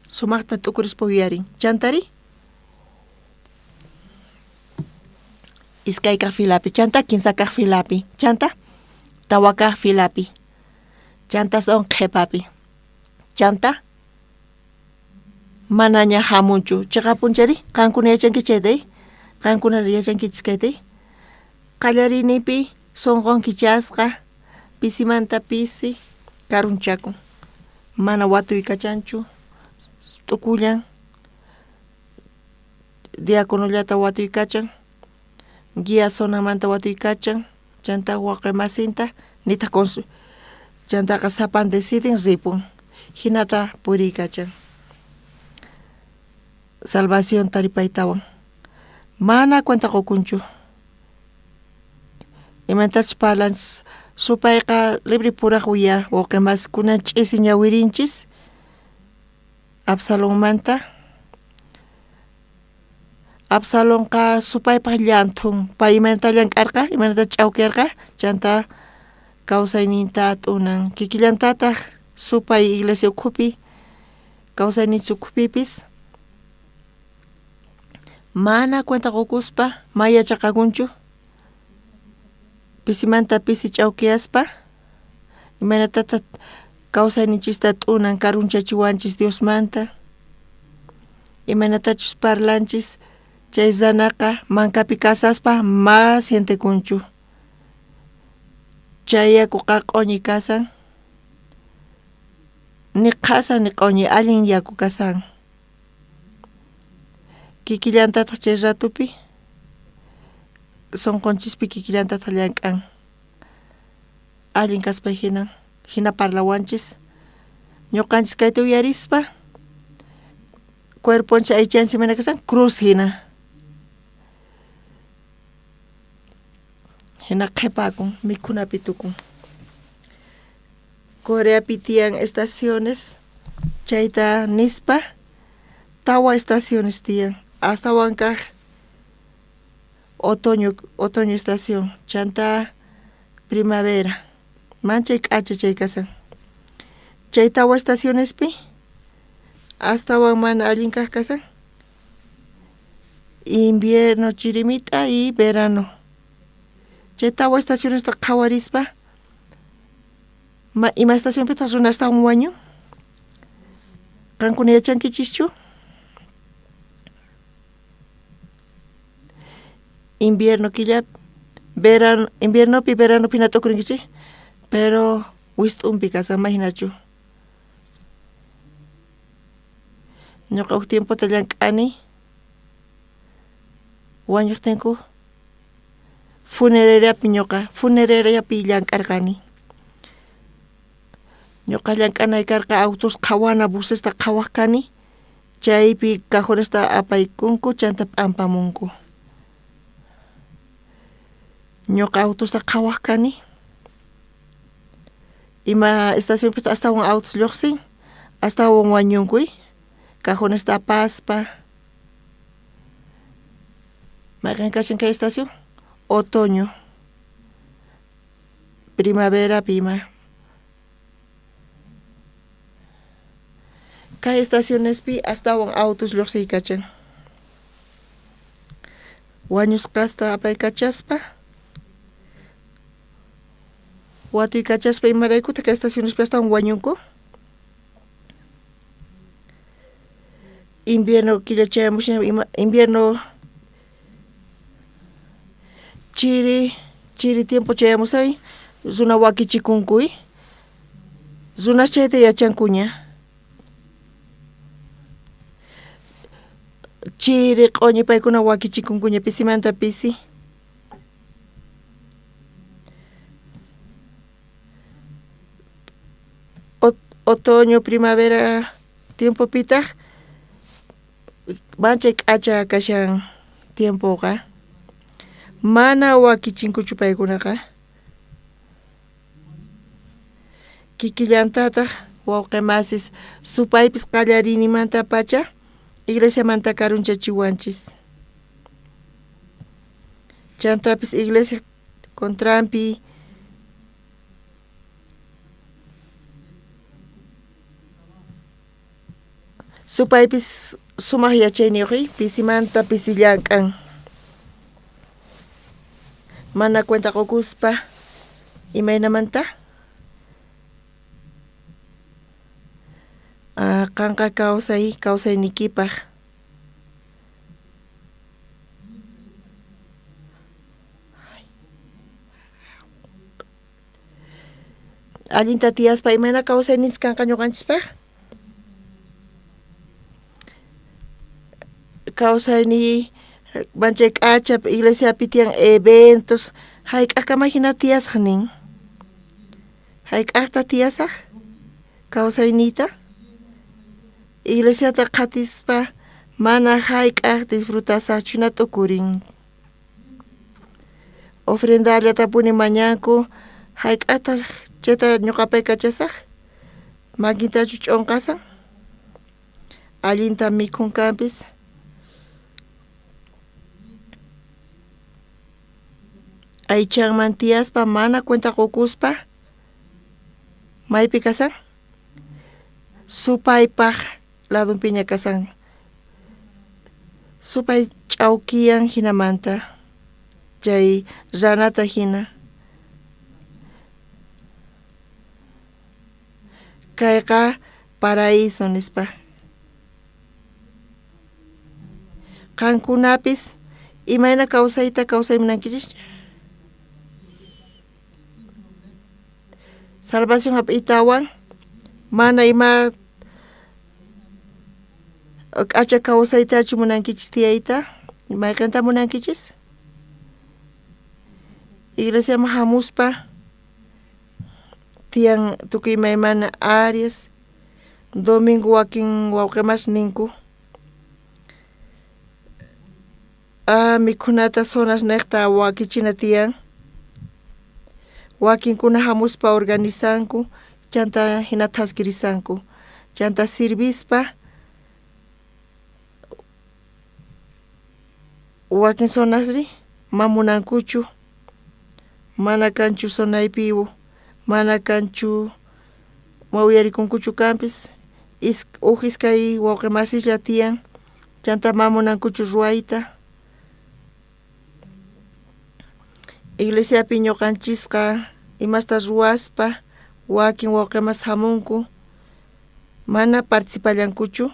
Sumaqta t'ukurispa uyarin. Chantari? Iskaykaq filapi, chanta kinsakaq filapi, chanta tawakaq filapi, chanta son qhipapi, chanta manaña hamunchu. Chiqapunchari, qankuna yachankichis chayta, qankuna yachankichis kayta. Qallariyninpi sunqun kichasqa, pisimanta pisi karunchakun. Mana watuykachanchu, t'ukullan, diaconollata watuykachan, guía zonamanta watuykachan, chanta wawqi masinta, nitaq chantaqa sapan deciden ripun, hinata puriykachan. Salvación taripaytawan. Mana cuenta qukunchu. Imantachus parlanchis, supayqa libre puraj uya wawqi masikuna ch'isi ñawirinchis Absalonmanta. Absalonqa supaypaq llanthun, pay imaynata llank'arqa, imaynata ch'awkiyarqa, chanta kawsayninta t'unan. Kikillantataq supay iglesia ukhupi, kawsayninchis ukhupipis, mana cuenta qukuspa, ma yachaqakunchu, pisimanta pisi ch'awkiyaspa, imaynatataq kawsayninchista t'unan, karunchachiwanchis Diosmanta, imaynatachus parlanchis, chay ranaqa mankapi kasaspa ma sientekunchu. Chay yakuqa q'uñi kasan, ni qhasa ni q'uñi, allin yaku kasan. Kikillantataq chay ratupi sunqunchispi kikillantataq llank'an. Allin kaspa hinan, hina parlawanchis. Ñuqanchis kayta uyarispa, cuerponchis aychanchis imayna kasan, cruz hina. Hina qhipakun, mikhunapi tukun. Coreapi tiyan estaciones, chayta nispa, tawa estaciones tiyan, astawan kaq otoño, otoño estación, chanta primavera, manchay k'acha chay kasan. Chay tawa estacionespi astawan mana allin kaq kasan, invierno, chirimita y verano. Chay tawa estacionesta qhawarispa Ima estacionpitaq runa astawan wañun? Qankuna yachankichischu? Invierno killa, verano, inviernopi veranopi hina t'ukurinkichik, pero wist'unpi kasan ma hinachu. Ñuqa huk tiempota llank'ani wañuqtinku funerariapi ñuqa funerariapi llank'arqani. Ñuqa llank'anay karqa autos qhawana busesta qhawaq kani, chaypi cajonesta apaykunku chanta p'ampamunku. Ñuqa autosta qhawaq kani. Ima estacionpitaq astawan autos lluqsin, astawan wañunkuy, cajonesta apaspa. Mayqin kashan kay estación? Otoño, primaverapi ima. Kay estacionespi astawan autos lluqsiykachan. Wañusqasta apaykachaspa, watuykachaspa imaraykutaq kay estacionespi astawan wañunku? Invierno killa chayamushan ima invierno chiri chiri tiempo chayamusay runa wakichikunkuy, runas chayta yachankuña. Chiri q'uñi paykuna wakichikunkuña pisimanta pisi. Otoño, primavera tiempopitaq manchay k'acha kashan tiempoqa. Mana wakichinkuchu paykunaqa. Kikillantataq wawqi masis supaypis qallariyninmantapacha iglesiamanta karunchachiwanchis. Chantapis iglesia contranpi supaypis sumaq yachayniyuq pisimanta pisi llank'an. Mana cuenta qukuspa imaynamanta? Qanqa kawsay kawsayniykipaq. Allinta tiyaspa imayna kawsayninchis kanqa ñuqanchispaq? Kawsayniy manchay k'acha iglesiapi tiyan eventos hayk'aqkama hina tiyasaq nin. Hayk'aqta tiyasaq kawsayniyta? Iglesiata qhatispa mana hayk'aq disfrutasaqchu hina t'ukurin. Ofrendallatapuni mañanku hayk'aqtaq chayta ñuqapay kachasaq? Makintachu ch'unqasan? Allinta mikhunkanpis. Aychanman tiyaspa mana cuenta qukuspa maypi kasan? Supaypaq ladunpiña kasan. Supay ch'awkiyan hinamanta chay ranata hina. Kayqa paraíso nispa. Qankunapis imayna kawsayta kawsay munankichis? Salvación hap'iytawan mana ima k'acha kawsaytachu munankichis tiyayta? Mayqinta munankichis? Iglesiaman hamuspa tiyan tukuy imaymana áreas, domingo wakin wawqimas ninku mikhunata zonas niqta wakichina tiyan. Wakinkuna hamuspa organizanku chanta hina thaskirisanku chanta sirvispa wakin zonasri ma munankuchu, mana kanchu zonaypi mana kanchu ma uyarikunkuchu kanpis huk iskay wawqi masislla tiyan chanta ma munankuchu ruwayta. Iglesiapi ñuqanchisqa imasta ruwaspa Wakin wawqimas hamunku mana participallankuchu.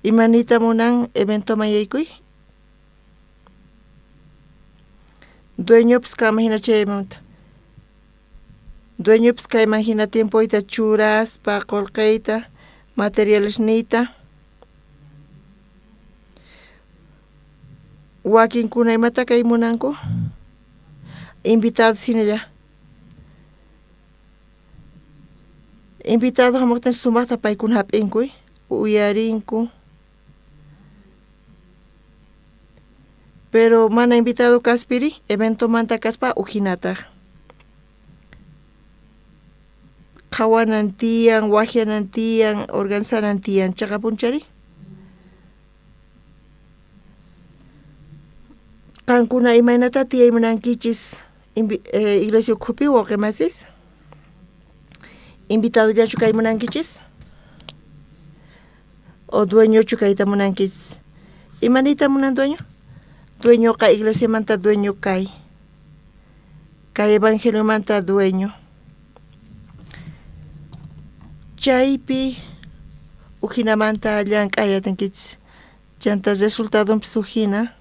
Imaniyta munan eventoman yaykuy? Dueñopis kanman hina chaymanta. Dueñopis kayman hina tiempoyta churaspa qullqiyta materialesniyta. Wakinkuna imata kay munanku? Invitados hinalla. Invitado hamuqtin sumaqta paykuna hap'inku, uyarinku. Pero mana invitado kaspiri, eventomanta kaspa ujinataq. Qhawanan tiyan, waqyanan tiyan, organizanan tiyan, chaqapunchari? Qankuna imaynata tiyay munankichis iglesia ukhupi wawqi masis? Invitadollachu kay munankichis? O dueñochu kayta munankichis? Imaniyta munan dueño? Dueñoqa iglesiamanta dueño kay. Kay evangeliomanta dueño. Chaypi ujinamanta llank'ay atinkichis. Chanta resultadonpis ujina.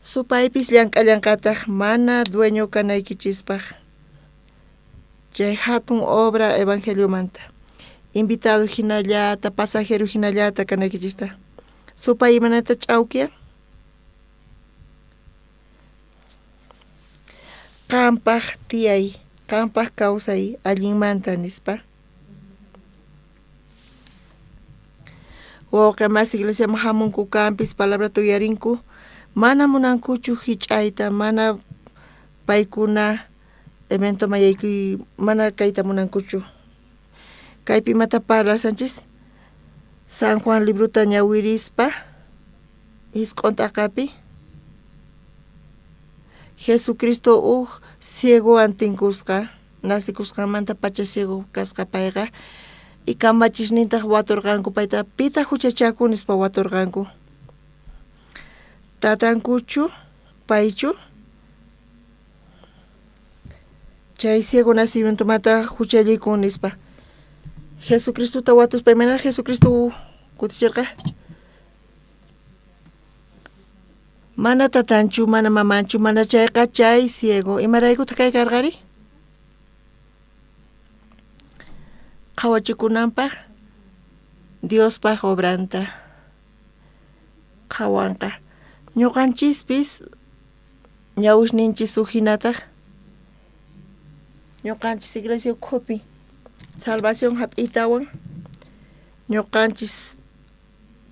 Supaypis llank'allanqataq mana dueño kanaykichispaq. Chay hatun obra evangeliomanta. Invitado hinallata, pasajero hinallata kanaykichista. Supay imanata ch'awkiyan? Qampaq tiyay, qampaq kawsay allinmanta nispa. Wawqi masi iglesiaman hamunku kanpis palabrata uyarinku, mana munankuchu hich'ayta, mana paykuna eventoman yaykuy mana kayta munankuchu. Kaypi imata parlashanchis? San Juan librota ñawirispa isq'un t'aqapi Jesucristo uj ciegowan tinkusqa, nacikusqanmanta pacha ciego kasqa payqa, y kamachisnintaq waturqanku payta, pitaq huchachakun nispa waturqanku. Tatankuchu, paychu? Chay ciego nacimientomanta huchallikun nispa. Jesucristota watuspa imayna Jesucristo kutichirqa? Mana tatanchu, mana mamanchu, mana chayqa chay ciego. Imaraykutaq kay karqari? Qhawachikunanpaq Diospaq obranta qhawanqa. Ñuqanchispis ñawisninchis ujinataq ñuqanchis iglesia ukhupi salvación hap'iytawan ñuqanchis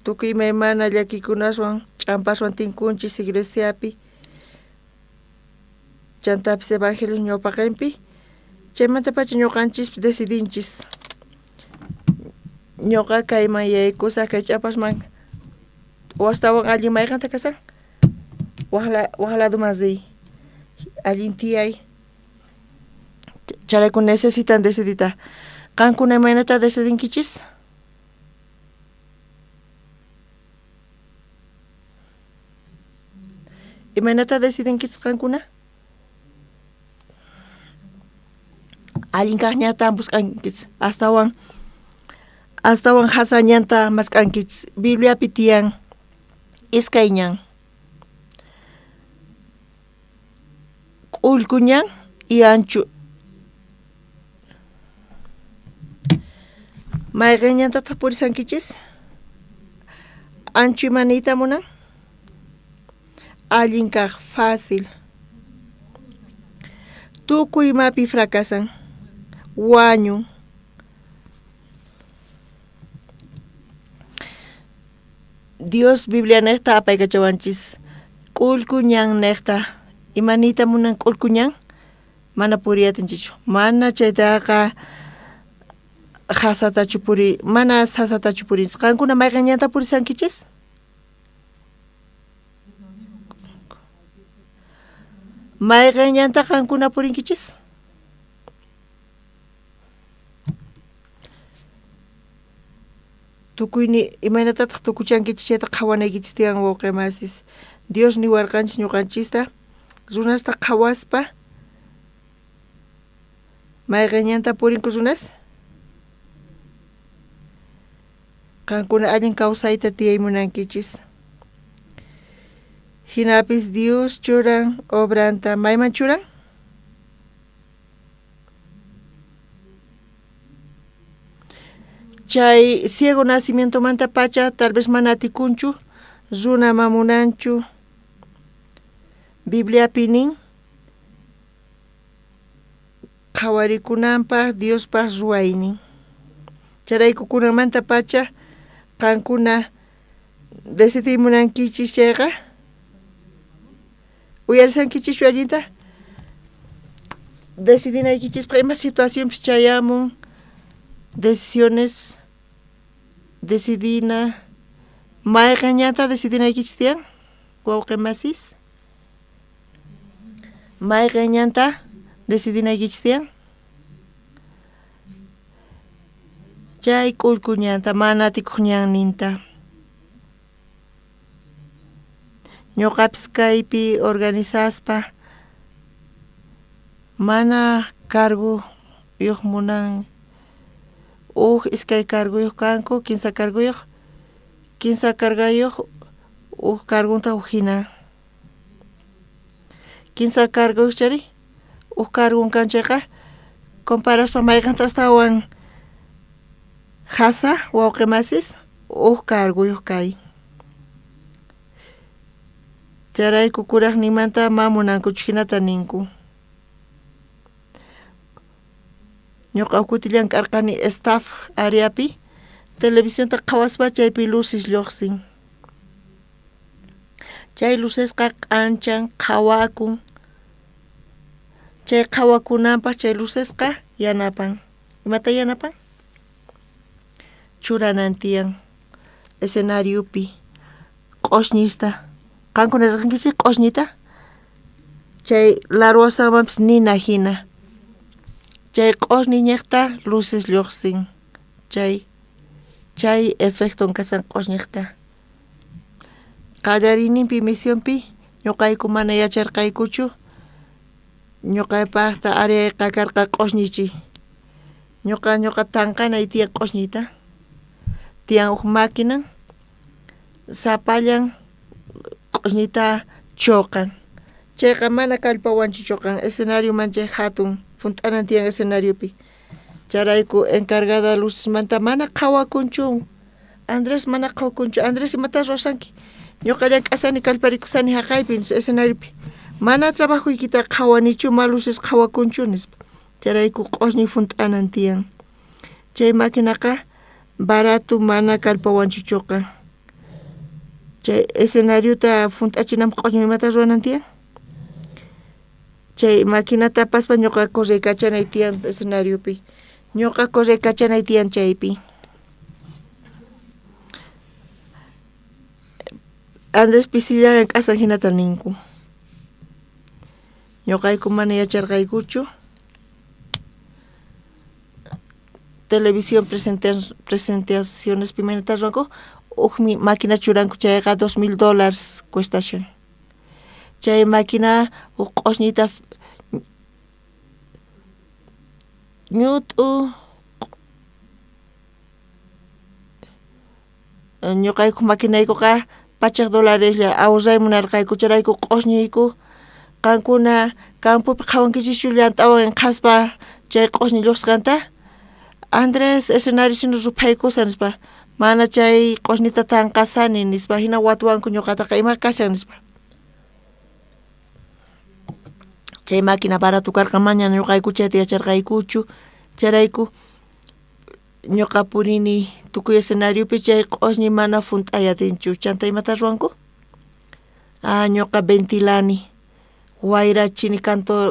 tukuy imaymana llakikunaswan ch'ampaswan tinkunchis iglesiapi chantapis evangelio ñawpaqinpi chaymantapacha ñuqanchispis decidinchis ñuqa kayman yaykusaq kay ch'ampasman wastawan allin mayqanta kasan waq ladoman riy allin tiyay chayrayku necesitan decidita. Qankuna imaynata decidinkichis? Imaynata decidinkichis qankuna? Allin kaq ñanta buscankichis, astawan astawan jasa ñanta mask'ankichis. Bibliapi tiyan iskay ñan. K'ullku ñan y ancho. Mayqin ñantataq purisankichis? Ancho ima niyta munan? Allin kaq, fácil. Tukuy imapi fracasan, wañun. Dios Biblianejta apaykachawanchis k'ullku ñannejta. Ima niyta munan k'ullku ñan? Mana puriyatinchichu. Mana chaytaqa jasatachu puri, mana sasatachu purinchis. Qankuna mayqin ñanta purisankichis? Mayqin ñanta qankuna purinkichis? Tukuyni imaynatataq tukuchankichis chayta qhawanaykichis tiyan wawqi masis. Dios niwarqanchis ñuqanchista Runasta qhawaspa mayqen ñanta purinku runas? Qankuna allin kawsayta tiyay munankichis. Hinapis Dios churan obranta mayman churan? Chay ciego nacimientomanta pacha tal vez mana atikunchu runa mamunanchu Bibliapi nin qhawarikunanpaj Diospaj ruwaynin. Chayrayku kunanmanta pacha qankuna decidiy munankichis chayqa uyarishankichischu allinta decidinaykichispaj ima situacionpis chayamun decisiones decidina mayqen ñanta decidinaykichis tiyan wawqi masis mayqen ñanta decidinaykichis tiyan chay k'ullku ñanta mana atikuq ñanninta ñuqapis kaypi organizaspa mana carguyuq munan uj iskay carguyuq kanku kinsa carguyuq kinsa cargayuq uj cargunta uj hina kinsa carguyuq chayri uj cargun kan chayqa comparaspa mayqenta astawan jasa wawqi masis uj carguyuq kay chayrayku kuraqninmanta ma munankuchu hinata ninku ñuqa uj kuti llank'arqani staff areapi televisionta qhawaspa chaypi luces lluqsin chay lucesqa k'anchan qhawakun chay qhawakunanpaj chay lucesqa yanapan imata yanapan churanan tiyan escenariopi q'osñista qankuna riqsinkichik q'osñita chay larwasanmanpis nina hina chay q'osñi ñiqta luces lluqsin chay chay efecton kasan q'osñiqta qallariyninpi misionpi ñuqayku mana yacharqaykuchu ñuqaypaqta areayqa karqa q'osñichiy ñuqa ñuqa tanqanay tiyan q'osñiyta tiyan uj máquina sapallan q'osñita chuqan chayqa mana kallpawanchu chuqan escenarioman chay hatun junt'anan tiyan escenariopi chayrayku encargada lucesmanta mana qhawakunchu Andrés mana qhawakunchu Andrés imata ruwashanki ñuqa llank'ashani kallparikusani haqaypi escenariopi mana trabajoykita qhawanichu ma luces qhawakunchu nispa chayrayku q'osñi junt'anan tiyan chay maquinaqa barato mana kallpawanchu chuqan chay escenariota junt'achinanpaq q'osñi imata ruwanan tiyan chay maquinata apaspa ñuqa correykachanay tiyan escenariopi ñuqa correykachanay tiyan chaypi Andrés pisilla llank'asan hinata ninku ñuqayku mana yacharqaykuchu televisión presentacionespi imaynata ruwanku ujmi máquina churanku chayqa $2000 cuestashan chay máquina uj q'osñita ñut'u ñuqayku maquinaykuqa $100 ahorray munarqayku chayrayku q'osñiyku qankuna campopi qhawankichischu llant'awan qhaspa chay q'osñi lluqsisqanta Andrés escenario hina ruphaykusan nispa mana chay q'osñita tanqasani nispa hina watuwanku ñuqataqa ima kashan nispa chay máquina barato karqa maña ñuqayku chayta yacharqaykuchu chayrayku ñuqa purini tukuy escenariopi chay q'osñi mana junt'ay atinchu chanta imata ruwanku ah ñuqa ventilani wayrachini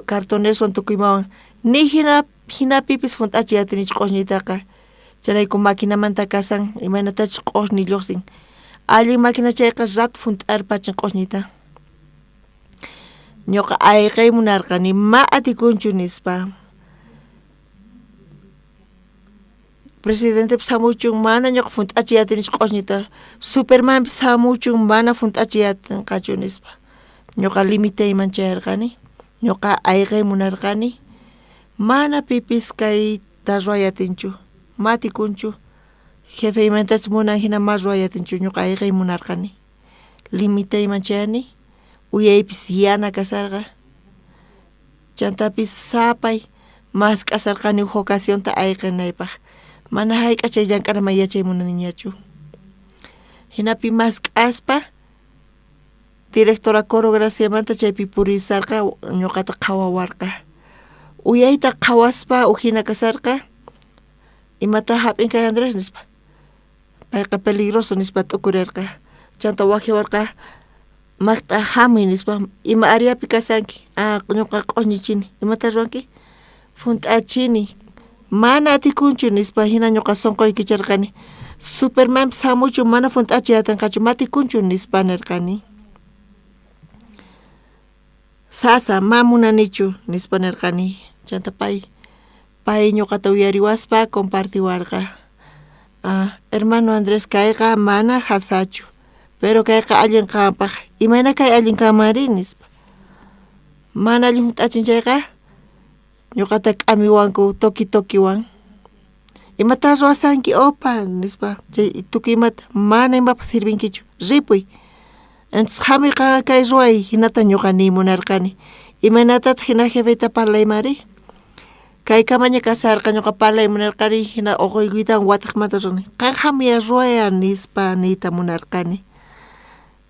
cartoneswan tukuymawan ni hina hinapipis junt'achiy atinichu q'osñitaqa chayrayku maquinamanta kasan imaynatachus q'osñi lluqsin allin máquina chayqa rato junt'arpachin q'osñita ñuqa ayqey munarqani ma atikunchu nispa presidentepis hamuchun mana ñuqa junt'achiy atinichu q'osñita supermanpis hamuchun mana junt'achiy atinqachu nispa. Ñuqa limitayman chayarqani, ñuqa ayqey munarqani, mana pipis kayta ruway atinchu, matikunchu, jefeymantachus munan hina ma ruway atinchu, ñuqa ayqey munarqani. Limitayman chayani, uyaypis yana kasarqa, chantapis sapay mask'asarqani uj ocasionta ayqinaypaq, mana hayk'a chay llank'anaman yachay munaniñachu. Hinapi mask'aspa directora Coro Graciamanta chaypi purisarqa ñuqata qhawawarqa. Uyayta qhawaspa ujina kasarqa, imata hap'in kay Andrés nispa. Payqa peligroso nispa t'ukurirqa. Chanta waqyawarqa maqt'a hamuy nispa, ima areapi kasanki? Ah, ñuqa q'uñichini. Imata ruwanki? Hunt'achini. Mana atikunchu nispa, hina ñuqa sunquy kicharqani. Supermanpis hamuchun mana hunt'achiy atinqachu, matikunchu nispa nirqani. Sasa, ma munanichu nispa nirqani. Chanta pay pay ñuqata uyariwaspa compartiwarqa. Ah, hermano Andrés kayqa mana hasachu, pero kayqa allin qanpaq. Imayna kay allin kanmanri nispa. Mana allin hunt'achin chayqa ñuqata k'amiwanku toki tokiwan. Imata ruwasanki opa nispa, chay tukuy imata mana imapaq sirvinkichu, ripuy. Entonces hamuy qanqa kay ruway, hinata ñuqa niy munarqani. Imaynatataq hina jefeyta parlaymanri? Kaykamaña kasarqa ñuqa parlay munarqani, hina uquykuytawan wataqmanta runi. Qan hamuy ruwaya nispa niyta munarqani.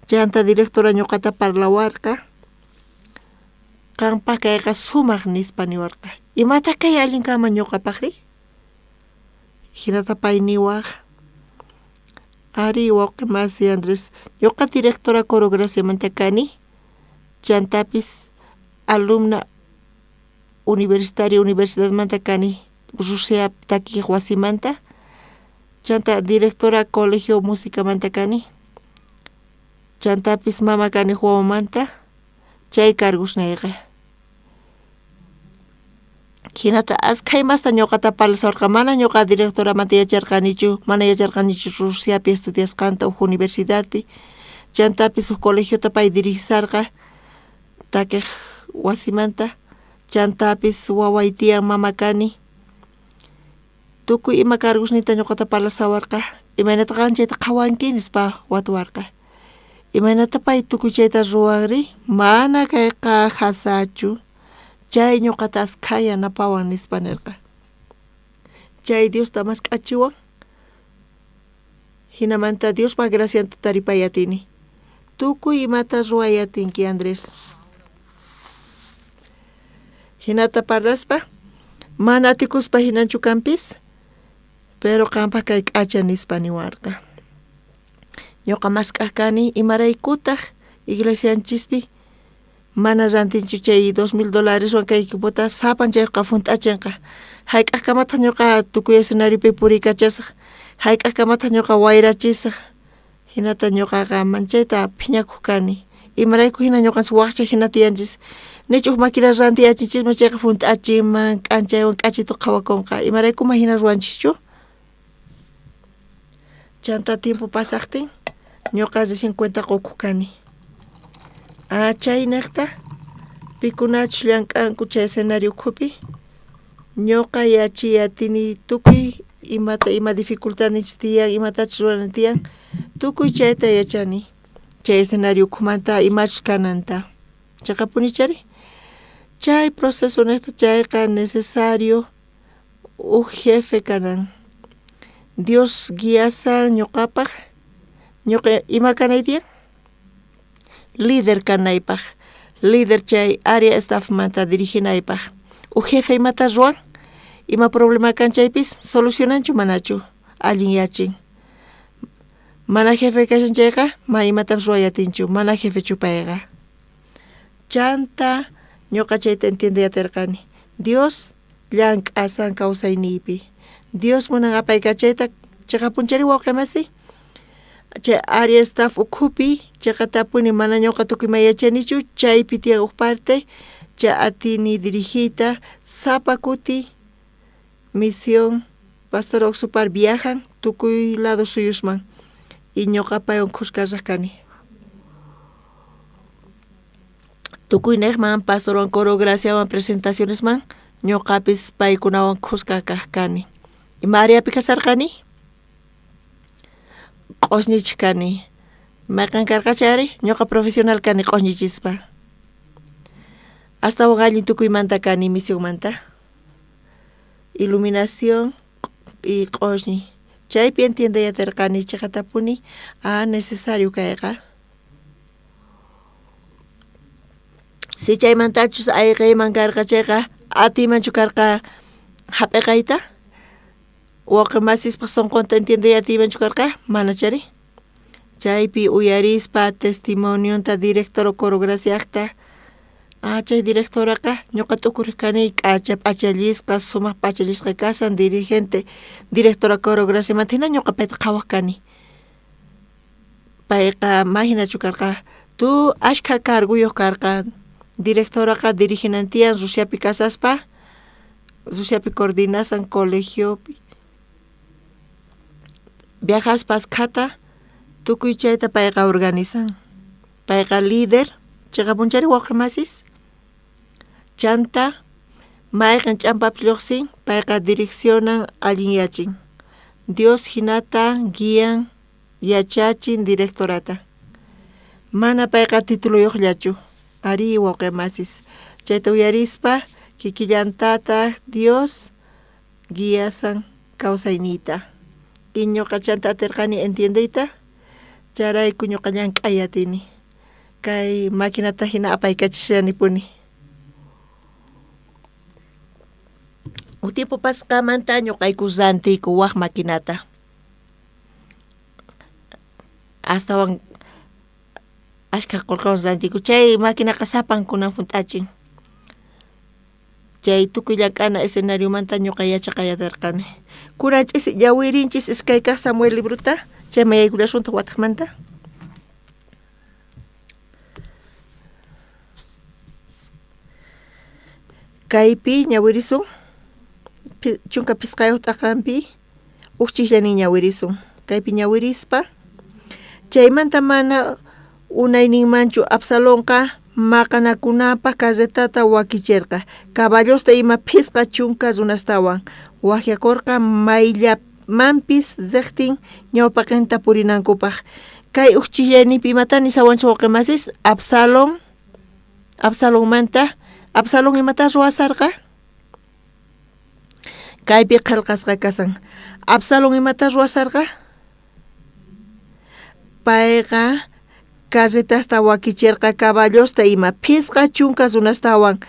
Chanta directora ñuqata parlawarqa, qanpaq kayqa sumaq nispa niwarqa. Imataq kay allin kanman ñuqapaqri? Hinata pay niwaq. Ari wawqi masi Andrés, ñuqa directora Coro Graciamanta kani, chantapis alumna universitaria universidadmanta kani, Rusia takiq wasimanta, chanta directora colegio musicamanta kani, chantapis mama kani wawamanta, chay cargosnayqa. Hinata askha imasta ñuqata parlasawarqa, mana ñuqa directoramanta yacharqanichu, mana yacharqanichu Rusiapi estudiasqanta uj universidadpi, chantapis uj colegiota pay dirigisarqa takiq wasimanta, chantapis waway tiyan mama kani. Tukuy ima cargosniyta ñuqata parlasawarqa, imaynata qan chayta qhawanki nispa watuwarqa. Imaynata pay tukuy chayta ruwanri? Mana kayqa hasachu. Chay ñuqata askha yanapawan nispa nirqa. Chay Diosta mask'achiwan, hinamanta Diospa gracianta taripay atini. Tukuy imata ruway atinki Andrés. Hinata parlaspa, mana atikuspa hinanchu kanpis, pero qanpaq kay k'acha nispa niwarqa. Ñuqa mask'aq kani imaraykutaq iglesianchispi mana rantinchu chay $2000 wan kay equipota sapan chayqa hunt'achinqa. Hayk'aqkamataq ñuqa tukuy escenariopi puriykachasaq, hayk'aqkamataq ñuqa wayrachisaq. Hinata ñuqaqa manchayta phiñakuq kani. Imarayku hina ñuqanchis waqcha hina tiyanchis. Nichu uj máquina rantiyachinchisman chayqa hunt'achinman, k'anchaywan k'achitu qhawakunqa. Imaraykuma hina ruwanchischu? Chanta tiempo pasaqtin ñuqa recién cuenta qukuq kani. Ah, chayniqta pikunachus llank'anku chay escenario ukhupi, ñuqa yachiy atini tukuy imata ima dificultadninchus tiyan, imatachus ruwana tiyan, tukuy chayta yachani. Chay escenario ukhumanta imachus kananta. Chaqapunichari? Chay proceso niqta chayqa necesario uj jefe kanan. Dios guiasan ñuqapaq, ñuqa ima kanay tiyan? Líder kanaypaq, líder chay área staffmanta diriginaypaq. Uj jefe imata ruwan? Ima problema kan chaypis solucionanchu manachu? Allin yachin. Mana jefe kashan chayqa, ma imatapis ruway atinchu, mana jefechu payqa. Chanta ñuqa chayta entiendey atirqani. Dios llank'asan kawsayniypi. Dios munan apaykachayta chiqapunchari wawqi masi? Chay área staff ukhupi chiqatapuni mana ñuqa tukuy ima yachanichu, chaypi tiyan uj parte, chay atini dirigiyta sapa kuti misión Pastor Oxupar viajan tukuy lado suyusman y ñuqa paywan khuska riq kani. Tukuynejman pastorwan coro graciawan presentacionesman ñuqapis paykunawan khuska kaq kani. Ima áreapi kasarqani? Q'usñichik kani. Mayqan karqa chayri? Ñuqa profesional kani q'usñichispa. Astawan allin tukuymanta kani misionmanta. Iluminación y q'usñi. Chaypi entiendey atirqani chiqatapuni a necesario kayqa. Si chaymantachus ayqiyman karqa chayqa atiymanchu karqa hap'iqayta? Wawqi masispaq sunqunta entiendey atiymanchu karqa? Manachari. Chaypi uyarispa testimonionta directora coro graciaqta ah chay directoraqa ñuqa t'ukuriq kani k'acha p'achallisqa sumaq p'achallisqa kasan dirigente directora coro graciamanta hina ñuqa payta qhawaq kani. Payqa ma hinachu karqa tu ashkha carguyuq karqa directoraqa diriginan tiyan Rusiapi kasaspa Rusiapi coordinasan colegiopi viajaspa askhata tukuy chayta payqa organizan. Payqa líder chiqapunchari wawqi masis chanta mayqin ch'ampapis lluqsin payqa direccionan allinyachin. Dios hinata guian yachachin directorata. Mana payqa tituluyuqllachu arí wawqi masis chayta uyarispa kikillantataq Dios guiasan kawsayniyta. Y ñuqa chanta atirqani entiendeyta chayrayku ñuqa llank'ay atini. Kay maquinata hina apaykachashanipuni. Uj tiempo pasqamanta ñuqayku rantiyku waj maquinata. Astawan ashkha qullqiwan rantiyku chay maquinaqa sapan kunan hunt'achin. Chay tukuy llank'ana escenariomanta ñuqa yachaqayatarqani. Kunan ch'isi ñawirinchis iskay kaq Samuel librota chayman yaykullasuntaq wataqmanta. Kaypi ñawirisun 15 t'aqanpi uj chikllani ñawirisun. Kaypi ñawirispa chaymanta mana unayninmanchu Absalonqa maqanakunapaq carretata wakichirqa caballosta ima 50 runastawan waqyakurqa mayllamanpis riqtin ñawpaqinta purinankupaq. Kay uj chikllanipi imata nisawanchik wawqi masis Absalón Absalonmanta Absalón imata ruwasarqa? Kaypi qillqasqa kasan. Absalón imata ruwasarqa? Payqa carretasta wakichirqa caballosta ima 50 runastawan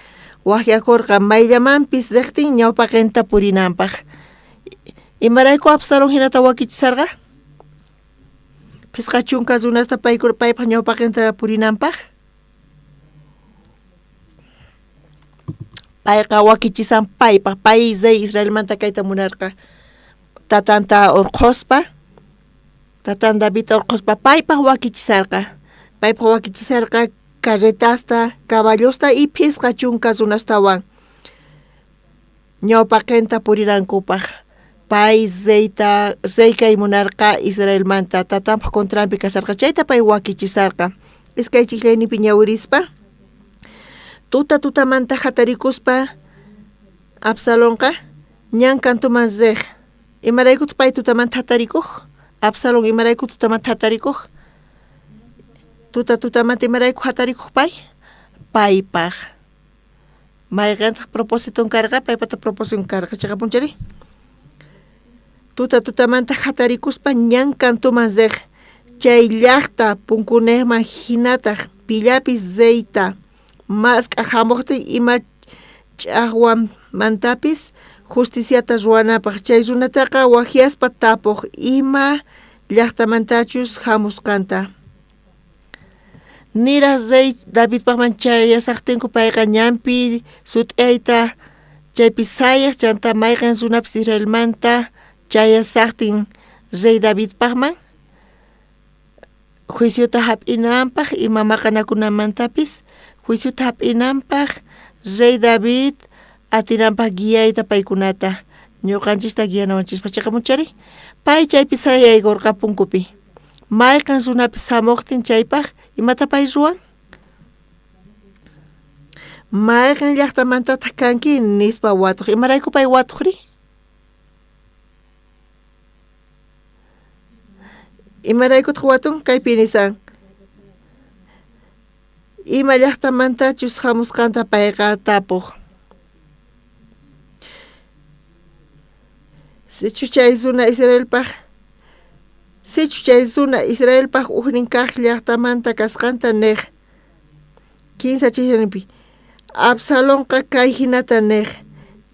waqyakurqa mayllamanpis riqtin ñawpaqinta purinanpaq. Imarayku Absalón hinata wakichisarqa? 50 runasta paypaq ñawpaqinta purinanpaq? Payqa wakichisan paypaq, pay rey Israelmanta kayta munarqa. Tatanta urqhuspa, tatan Davidta urqhuspa paypaq wakichisarqa. Paypaq wakichisarqa carretasta, caballosta y 50 runastawan ñawpaqinta purinankupaq. Pay rey kay munarqa Israelmanta, tatanpaq contranpi kasarqa, chayta pay wakichisarqa. Iskay chiklaynipi ñawirispa tuta tutamanta hatarikuspa Absalonqa ñan kantuman riq. Imaraykutaq pay tutamanta hatarikuq? Absalón imarayku tutamanta hatarikuq? Tuta tutamanta imarayku hatarikuq pay? Paypaq. Mayqintaq propositon karqa? Paypata propositon karqa chiqapunchari? Tuta tutamanta hatarikuspa ñan kantuman riq. Chay llaqta punkunejman hinataq pillapis reyta mask'aq hamuqtin ima ch'aqwamantapis justiciata ruwanapaq. Chay runataqa waqyaspa tapuq ima llaqtamantachus hamusqanta. Niraq rey Davidpaqman chayasaqtinku payqa ñanpi sut'ayta chaypi sayaq chanta mayqin runapis Israelmanta chayasaqtin rey Davidpaqman juiciota hap'inanpaq ima maqanakunamantapis juiciota hap'inanpaq rey David atinanpaq guiayta paykunata ñuqanchista guianawanchispaq chiqamunchari pay chaypi sayaykurqa punkupi mayqin runapis hamuqtin chaypaq imata pay ruwan? Mayqen llaqtamantataq kanki nispa watuq. Imarayku pay watuqri? Imaraykutaq watun? Kaypi nisan. Ima llaqtamantachus hamusqanta payqa tapuq. Sichus chay runa Israelpaj Sichus chay runa Israelpaj ujnin kaj llaqtamanta kasqanta nej. Kinsa chijnipi. Absalonqa kay hinata nej.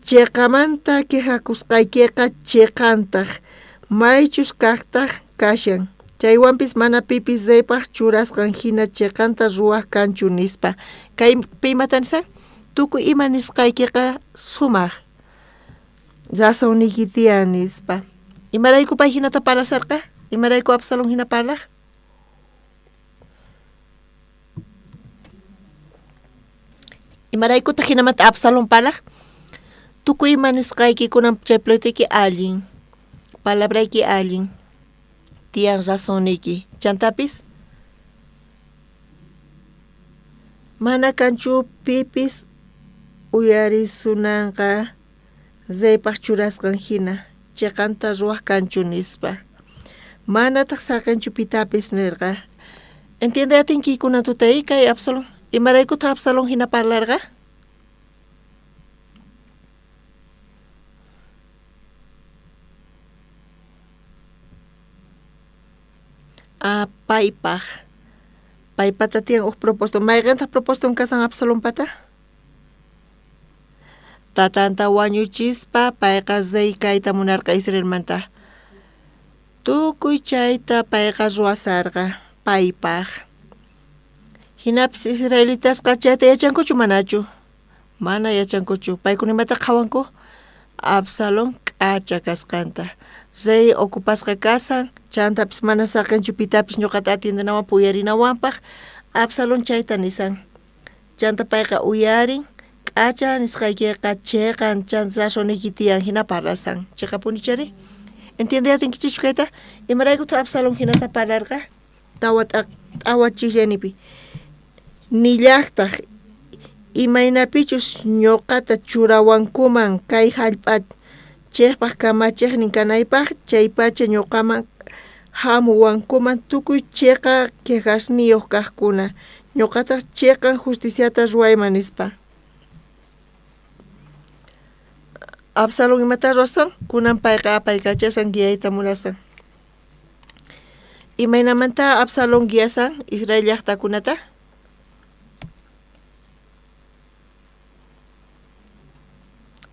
Cheqamanta quejakusqaykiqa cheqantaq, maychus kaqtaq kashan. Chaywanpis mana pipis reypaj churasqan hina cheqanta ruwaj kanchu nispa. Kay imata nisan? Tukuy ima nisqaykiqa sumaj. Razonniyki tiyan nispa. Imarayku pay hinata parlasharqa? Imarayku Absalón hina parlaj? Imaraykutaq hinamanta Absalón parlaj? Tukuy ima nisqayki kunan chay pleitoyki allin, palabrayki allin, tiyan razonniyki. Chantapis mana kanchu pipis uyarisunanqa reypaj churasqan hina, cheqanta ruwaj kanchu nispa. Manataq saqenchu pitapis nirqa. Entiende atinki kunan tutay kay Absalón? Imaraykutaq Absalón hina parlarqa? Ah, paypaj. Paypata tiyan uj propósito. Mayqentaq propósiton kasan Absalonpata? Tatanta wañuchispa payqa rey kayta munarqa Israelmanta. Tukuy chayta payqa ruwasarqa paypaj. Hinapis israelitasqa chayta yachankuchu manachu? Mana yachankuchu. Paykuna imata qhawanku? Absalón k'acha kasqanta. Rey ocupasqa kasan, chantapis mana saqenchu pitapis ñuqata atiendenawanpaq uyarinawanpaq. Absalón chayta nisan. Chanta payqa uyarin, k'acha nisqaykiqa cheqan, chanta razonniyki tiyan hina parlasan. Cheqapuni chari? Entiende atinkichikchu kayta? Imaraykutaq Absalón hinata parlarqa? Tawa chijllanipi. Nillaqtaq imaynapichus ñuqata churawankuman kay hallp'a chejpaj kamachiqnin kanaypaq, chaypacha ñuqaman hamuwankuman tukuy cheqa quejasniyuq kaqkuna, ñuqataq cheqan justiciata ruwayman nispa. Absalón imata ruwasan? Kunan payqa apaykachashan guiayta munasan. Imaynamanta Absalón guiasan Israel llaqtakunata?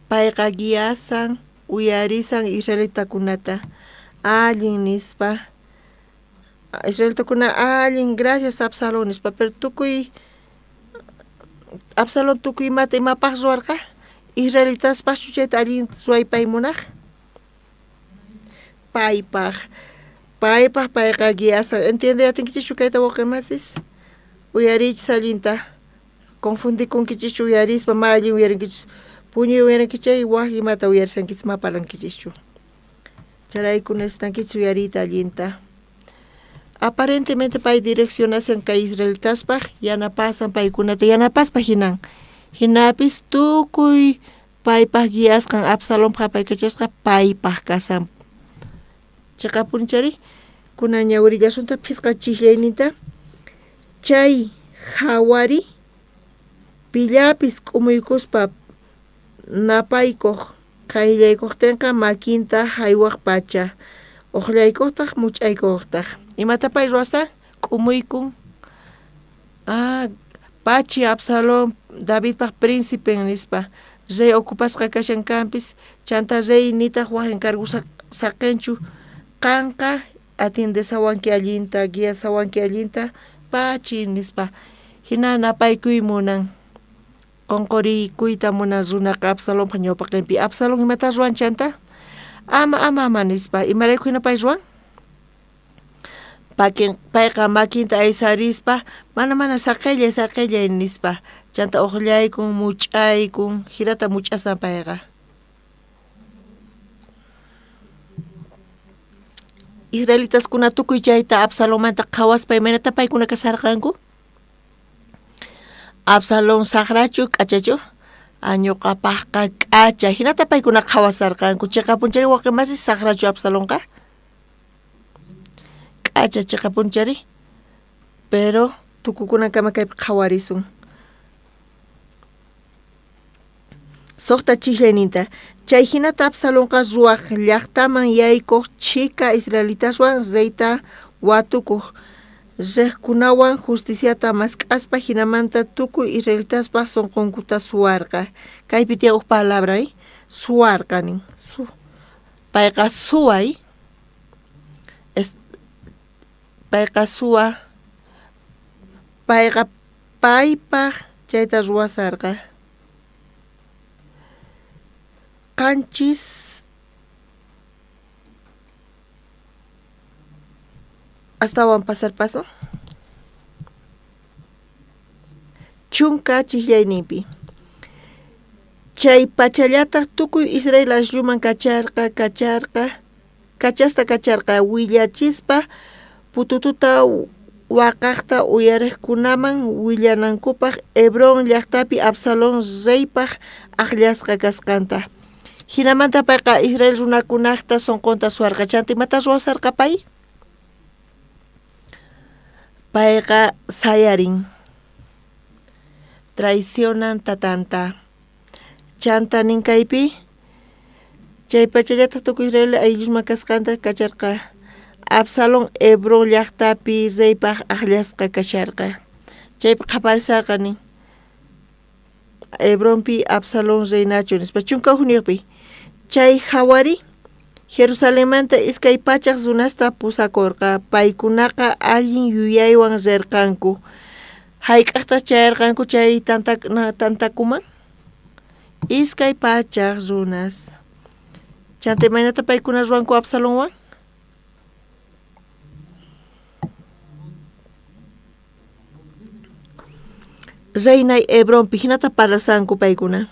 Payqa guiasan, uyarisan israelitakunata allin nispa. Israelitakuna allin, gracias Absalón nispa, pero tukuy Absalón tukuy imata imapaj ruwarqa? Israelitaspajchu chayta allin ruway pay munaj? Paypaj. Paypaj payqa guiasan. Entiende atinkichikchu kayta wawqimasis? Uyariychis allinta. Confundikunkichikchu uyarispa, ma allin uyarinkichis. Puñuy uyarinkichis chay waj imata uyarishankichis ma parlankichikchu. Chayrayku necesitankichis uyariyta allinta. Aparentemente pay direccionasan kay israelitaspaj yanapasan paykunata yanapaspa hinan. Hinapis tukuy paypaj guiasqan Absalonpaj apaykachasqa paypaj kasan. Cheqapuni chari kunan ñawirillasunta phisqa chijllayninta. Chay hawari pillapis k'umuykuspa napaykuq qayllaykuqtinqa makinta haywaq pacha, uqllaykuqtaq much'aykuqtaq. Imata pay ruwasan? K'umuykun. Ah, pachi Absalón Davidpaj príncipen nispa. Rey ocupasqa kashan kanpis, chanta rey nitaq waj encargo saqenchu. Qanqa atiendesawanki allinta, guiasawanki allinta, pachi nispa. Hina napaykuy munan. Qonqorikuyta munan runaqa Absalonpaj ñawpaqenpi. Absalón imata ruwan chanta? Ama, ama, ama nispa. Imarayku hina pay ruwan? Payqa makinta aysarispa, mana, mana, saqellay, saqellay nispa. Chanta uqllaykun, much'aykun, hirata much'asan payqa. Israelitaskuna tukuy chayta Absalonmanta qhawaspa imaynata paykuna kasarqanku? Absalón saqrachu k'achachu? Ñuqapaqqa k'acha. Hinata paykuna qhawasarqanku. Chiqapunchari wawqi masi saqrachu Absalonqa? K'acha chiqapunchari. Pero tukukunankama kaypi qhawarisun. Suqta chijllayninta. Chay hinata Absalonqa ruwaq llaqtaman yaykuq chhika israelitaswan reyta watukuq riqkunawan justiciata mask'aspa hinamanta tukuy israelitaspaq sunqunkuta suwarqa. Kaypi tiyan huk palabra, suwarqa nin. Payqa suway, payqa suwa, payqa paypaq chayta ruwasarqa. Qanchis astawan pasarpasun. Chunka chijllayninpi. Chay pachallataq tukuy Israel aylluman kacharqa, kachasta kacharqa willachispa putututa waqaqta uyariqkunaman willanankupaq Hebrón llaqtapi Absalón reypaq aqllasqa kasqanta. Hinamanta payqa Israel runakunaqta sunqunta suwarqa. Chanta imata ruwasarqa pay? Payqa sayarin. Traicionan tatanta. Chanta nin kaypi chay pachallataq tukuy Israel ayllusman kasqanta kacharqa. Absalón Hebrón llaqtapi reypaq aqllasqa kasharqa. Chaypi qhaparisarqa nin. Hebronpi Absalón reinachu nispa chunka hukniyuqpi. Chay hawari Jerusalenmanta iskay pachaq runasta pusakurqa. Paykunaqa allin yuyaywan rirqanku. Hayk'aqtaq chayarqanku chay tantakuman? Iskay pachaq runas. Chanta imaynata paykuna ruwanku Absalonwan? Reynay Hebronpi hinata parlasanku paykuna.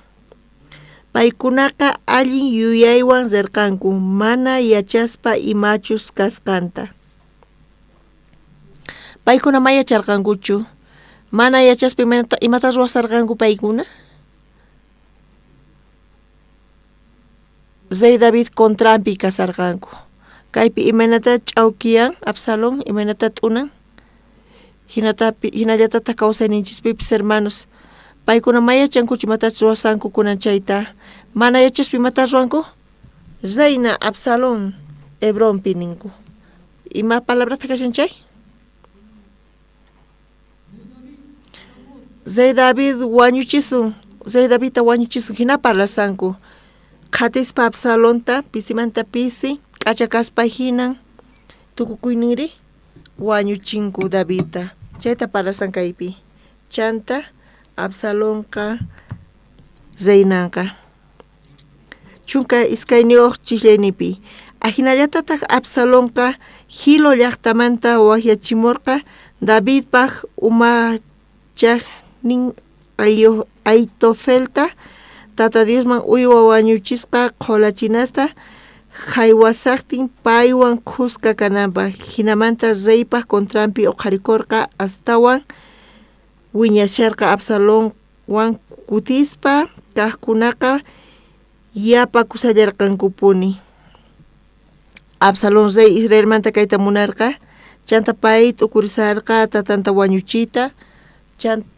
Paykunaqa allin yuyaywan rirqanku mana yachaspa imachus kasqanta. Paykuna ma yacharqankuchu. Mana yachaspa imata ruwasarqanku paykuna? Rey David contranpi kasarqanku. Kaypi imaynata ch'awkiyan Absalón, imaynata t'unan? Hinallatataq kawsayninchispipis hermanos. Paykuna ma yachankuchu imatachus ruwasanku kunan chayta. Mana yachaspa imata ruwanku? Reina Absalón Hebronpi ninku. Ima palabrata kashan chay? Rey David wañuchisun, Rey Davidta wañuchisun hina parlasanku. Qhatispa Absalonta pisimanta pisi k'acha kaspa hinan tukukuyninri wañuchinku Davidta. Chayta parlasan kaypi. Chanta Absalonqa reinanqa. Chunka iskayniyuq chijllayninpi. Ajinallatataq Absalonqa Gilo llaqtamanta waqyachimurqa Davidpaq umachaqnin Aitofelta Tata Diosman uywa wañuchisqa qhulachinasta haywasaqtin paywan khuska kananpaq. Hinamanta reypaq contranpi uqharikurqa astawan wiñasharqa Absalonwan kutispa kaqkunaqa yapakusallarqankupuni. Absalón rey Israelmanta kayta munarqa, chanta pay t'ukurisarqa tatanta wañuchiyta,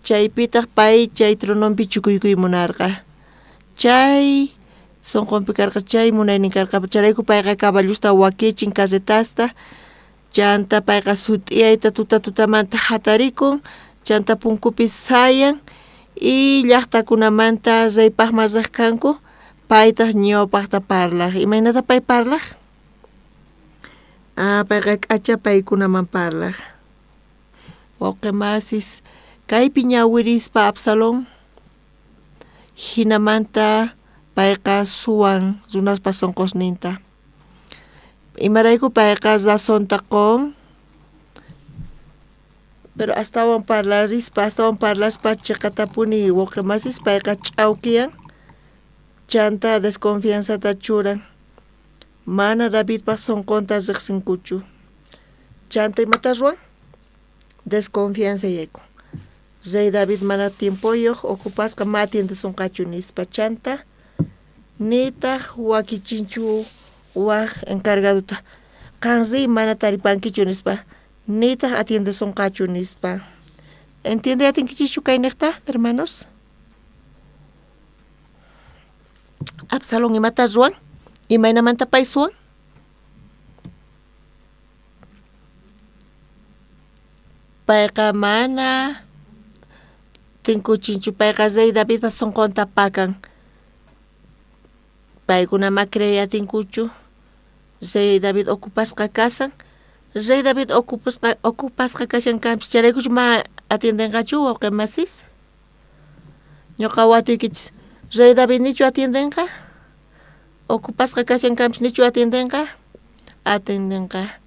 chaypitaq pay chay trononpi chukuykuy munarqa. Chay sunqunpi karqa, chay munaynin karqa. Chayrayku payqa caballosta wakichin carretasta, chanta payqa sut'iyayta tuta tutamanta hatarikun, chanta punkupi sayan y llaqtakunamanta reypaqman riq kanku, paytaq ñawpaqta parlaq. Imaynata pay parlaq? Payqa k'acha paykunaman parlaq. Wawqi masis kaypi ñawirispa Absalón hinamanta payqa suwan runaspa sunqusninta. Imarayku payqa razonta qun, pero astawan parlarispa, astawan parlaspa chiqatapuni wawqi masis payqa ch'awkiyan, chanta desconfianzata churan. Mana Davidpaq sunqunta riqsinkuchu. Chanta imata ruwan? Desconfianza yaykun. Rey David mana tiempoyoj ocupasqa ma atiendesonqachu nispa chanta nitaj wakichinchu waj encargadota qan riy mana taripankichu nispa nitaj atiendesonqachu nispa. Entiende atinkichischu kaynejta, hermanos? Absalón imata ruwan? Imaynamanta pay suwan? Payqa mana tinkuchinchu, payqa rey Davidpa sonqonta pakan. Paykuna ma creey atinkuchu rey David ocupasqa kashan. Rey David ocupasqa kashan kanpis chayraykuchu ma atiendenqachu wawqi masis? Ñuqa watuykichis rey David nichu atiendenqa? Ocupasqa kashan kanpis nichu atiendenqa? Atiendenqa.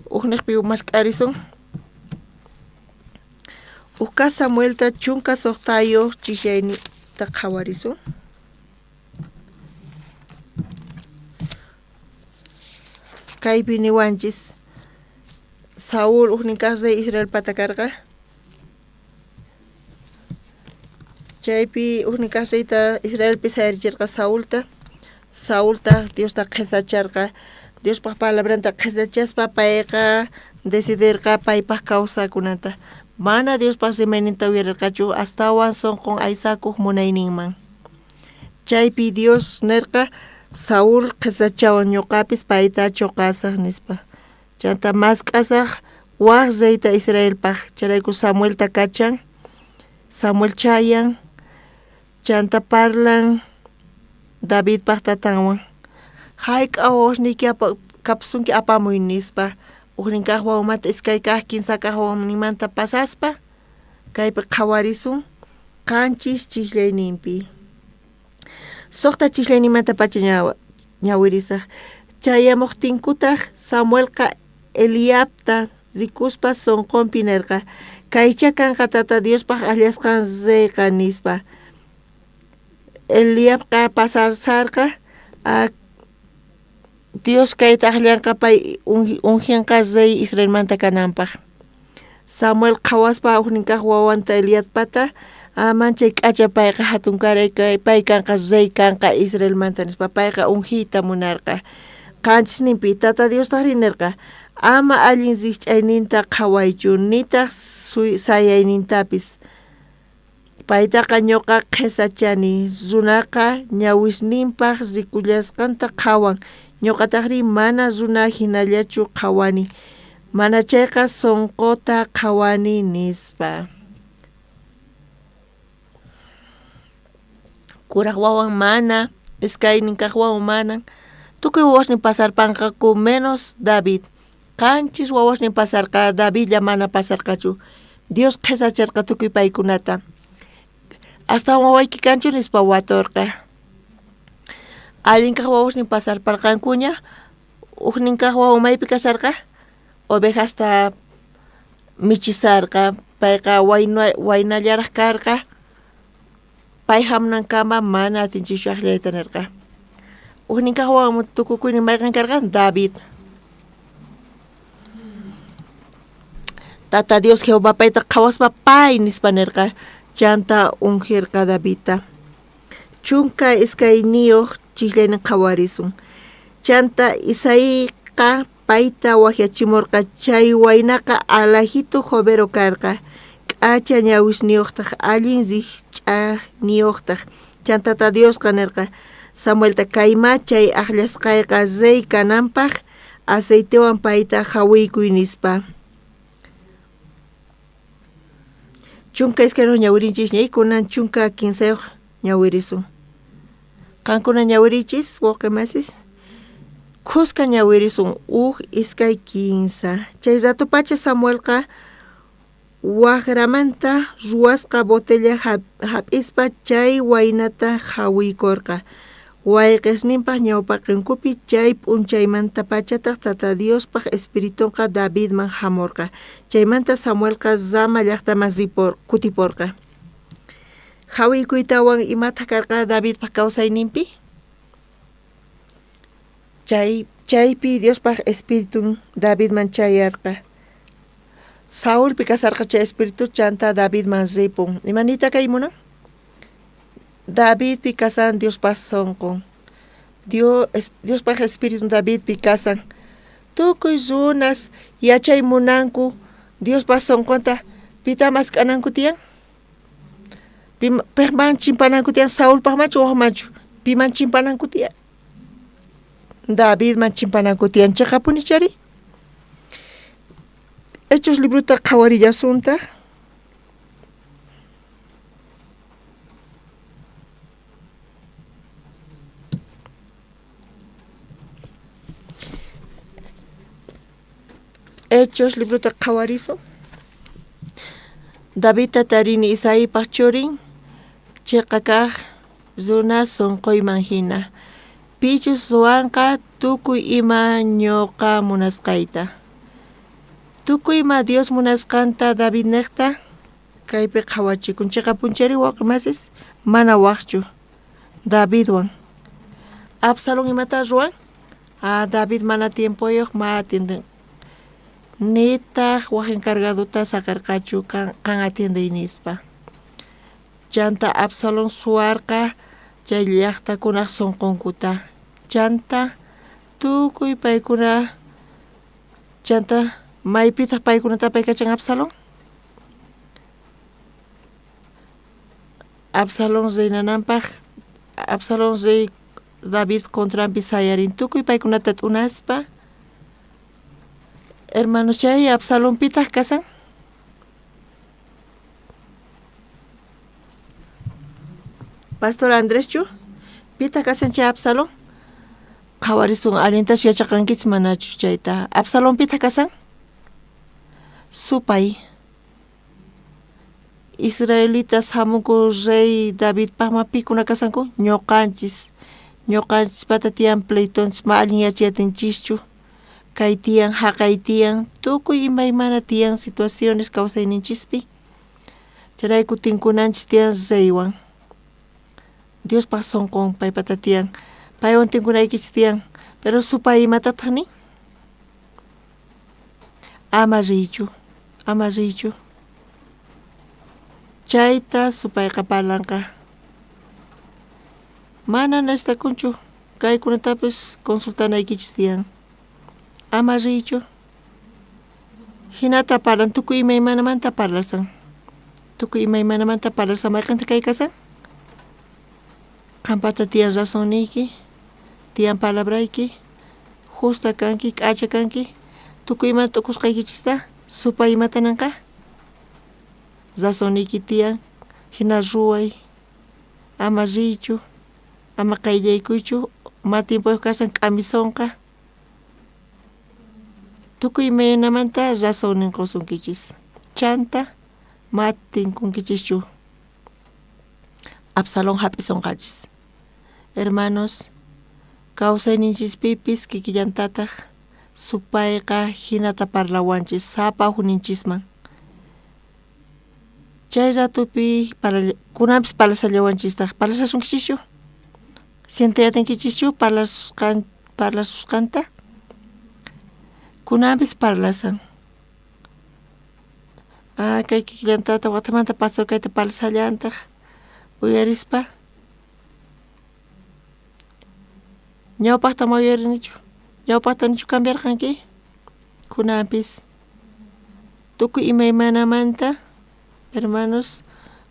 Ujniqpi mask'arisun. Ujka Samuelta 16 chijllaynita qhawarisun. Kaypi niwanchis Saúl ujnin kaj rey Israelpata karqa. Chaypi ujnin kaj reyta Israelpi sayaricherqa Saulta. Saultaj Diosta qhesacharqa. Diospaj palabranta qhesachaspa payqa decidirqa paypaj kawsakunanta. Mana Diospaj rimayninta uyarerqachu astawan sonqon aysakuj munayninman. Chaypi Dios nerqa Saúl qhesachawan ñuqapis payta choqasaj nispa. Chanta mask'asaj waj reyta Israelpaj. Chayrayku Samuelta kachan. Samuel chayan. Chanta parlan Davidpaj tatanwan. Hayk'a wawasniyki kapusunki apamuy nispa. Ujnin kaj wawamanta iskay kaj kinsa kaj wawanmanta pasaspa kaypi qhawarisun 7 chijllayninpi. 6 chijllayninmanta pacha ñawirisaj. Chayamuqtinkutaj Samuelqa Eliabta rikuspa sonqonpi nerqa kaycha kanqa Tata Diospaj akllasqan reyqa nispa. Eliabqa pasarsarqa Dios kayta akllanqa pay unginqa rey Israelmanta kananpaj. Samuel qhawaspa ujnin kaj wawanta Eliabpata manchay k'acha payqa hatunkaray pay kanqa rey kanqa Israelmanta nispa payqa ungiyta munarqa. 7ninpi Tata Diostajri nerqa ama allin rikch'ayninta qhawaychu nitaj sayaynintapis. Paytaqa ñuqa qhesachani runaqa ñawisninpaj rikullasqanta qhawan ñuqatajri mana runa hinallachu qhawani mana chayqa sonqota qhawani nispa. Kuraj wawan mana, iskaynin kaj wawan mana, tukuy wawasnin pasarpanqaku menos David. 7 wawasnin pasarqa, Davidlla mana pasarqachu. Dios qhesacharqa tukuy paykunata. Astawan wawayki kanchu nispa waturqa. Allin kaj wawasnin pasarparqankuña, ujnin kaj wawan maypi kasarqa? Ovejasta michisarqa, payqa waynallaraj karqa. Pay hamunankama mana atinchischu akllayta nirqa. Ujnin kaj wawan tukukuynin mayqan karqa? David. Tata Dios Jehová payta qhawaspa pay nispa nirqa. Chanta ungirqa Davidta. 12 chijllaynin qhawarisun. Chanta Isaíqa payta wajyachimurqa chay waynaqa alajito jovero karqa. K'acha ñawisniyuqtaq allin rikch'ayniyuqtaq. Chanta Tata Diosqa nirqa Samuelta kayma chay akllasqayqa rey kananpaj aceitewan payta jawiykuy nispa. 12 ñawirinchis ñay kunan 15 ñawirisun. Qankuna ñawirichis wawqi masis? Khuska ñawirisun 1, 2, 3. Chay ratopacha Samuelqa wajramanta ruwasqa botella hap'ispa chay waynata jawiykurqa. Wayqisninpaj ñawpaqinkupi chay p'unchaymantapachataq Tata Diospaj Espiritunqa Davidman hamurqa. Chaymanta Samuelqa Rama llaqtaman kutipurqa. Jawiykuytawan imataq karqa Davidpaj kawsayninpi? Chaypi Diospaj Espiritun Davidman chayarqa. Saulpi kasarqa chay espíritu chanta Davidman ripun. Imanita kay munan? Davidpi kasan Diospaj sonqon. Diospaj espíritu Davidpi kasan. Tukuy runas yachay munanku Diospaj sonqonta pita mask'ananku tiyan? Piman chimpananku tiyan? Saulpajmanchu wajmanchu? Piman chimpananku tiyan? Davidman chimpananku tiyan. Cheqapuni chari? Hechos librota qhawarillasuntaq. Hechos librota qhawarisun. Davidta tarini Isaipaj churin, cheqa kaj runa sonqoyman hina. Pichus ruwanqa tukuy ima ñuqa munasqayta. Tukuy ima Dios munasqanta David nejta kaypi qhawachikun. Cheqapunchari wawqimasis mana wajchu Davidwan. Absalón imata ruwan? Ah, David mana tiempoyoj ma atienden. Nitaq waj encargadota saqerqachu qan atiendey nispa. Chanta Absalón suwarqa chay llaqtakunaj sonqonkuta. Chanta tukuy paykuna chanta maypitaq paykunata apaykachan Absalón? Absalón reinananpaj Absalón rey David contranpi sayarin tukuy paykunata t'unaspa. Hermanos, chay Absalón pitaq kasan? Pastor Andréschu? Pitaq kasan chay Absalón? Qhawarisun allintachu yachaqankichis manachu chayta. Absalón pitaq kasan? Supay. Israelitas hamunku rey Davidpajman pikuna kasanku? Ñuqanchis. Ñuqanchispata tiyan pleitonchis ma allin yachayatinchischu. Kay tiyan, haqay tiyan, tukuy imaymana tiyan situaciones kawsayninchispi. Chayrayku tinkunanchis tiyan reywan. Diospaj sonqon paypata tiyan. Paywan tinkunaykichis tiyan. Pero supay imatataq nin? Ama riychu, ama riychu. Chayta supayqa parlanqa. Mana necesitakunchu kaykunatapis consultanaykichis tiyan. Ama riychu. Hinata parlan, tukuy imaymanamanta parlasan. Tukuy imaymanamanta parlasan. Mayqinta kay kasan? Qampata tiyan razonniyki, tiyan palabrayki, justa kanki, k'acha kanki, tukuy imata t'ukusqaykichista, supay imata ninqa? Razonniyki tiyan, hina ruway, ama riychu, ama qayllaykuychu, ma tiempoyuq kasan k'amisonqa. Tukuy imaynamanta razonnin qusunkichis. Chanta ma tinkunkichischu. Absalón hap'isonqachis. Hermanos, kawsayninchispipis kikillantataq supayqa hinata parlawanchis sapa ujninchisman. Chay ratupi kunanpis parlasallawanchistaq. Parlasasunkichishchu? Sienteyatinkichishchu parlasusqanta? Kunanpis parlasan. Ah, kay kikillantata watamanta pastor kayta parlasallantaq uyarispa. Ñawpaqta ma uyarinichu? Ñawpaqta nichu cambiarqanki? Kunanpis tukuy imaymanamanta hermanos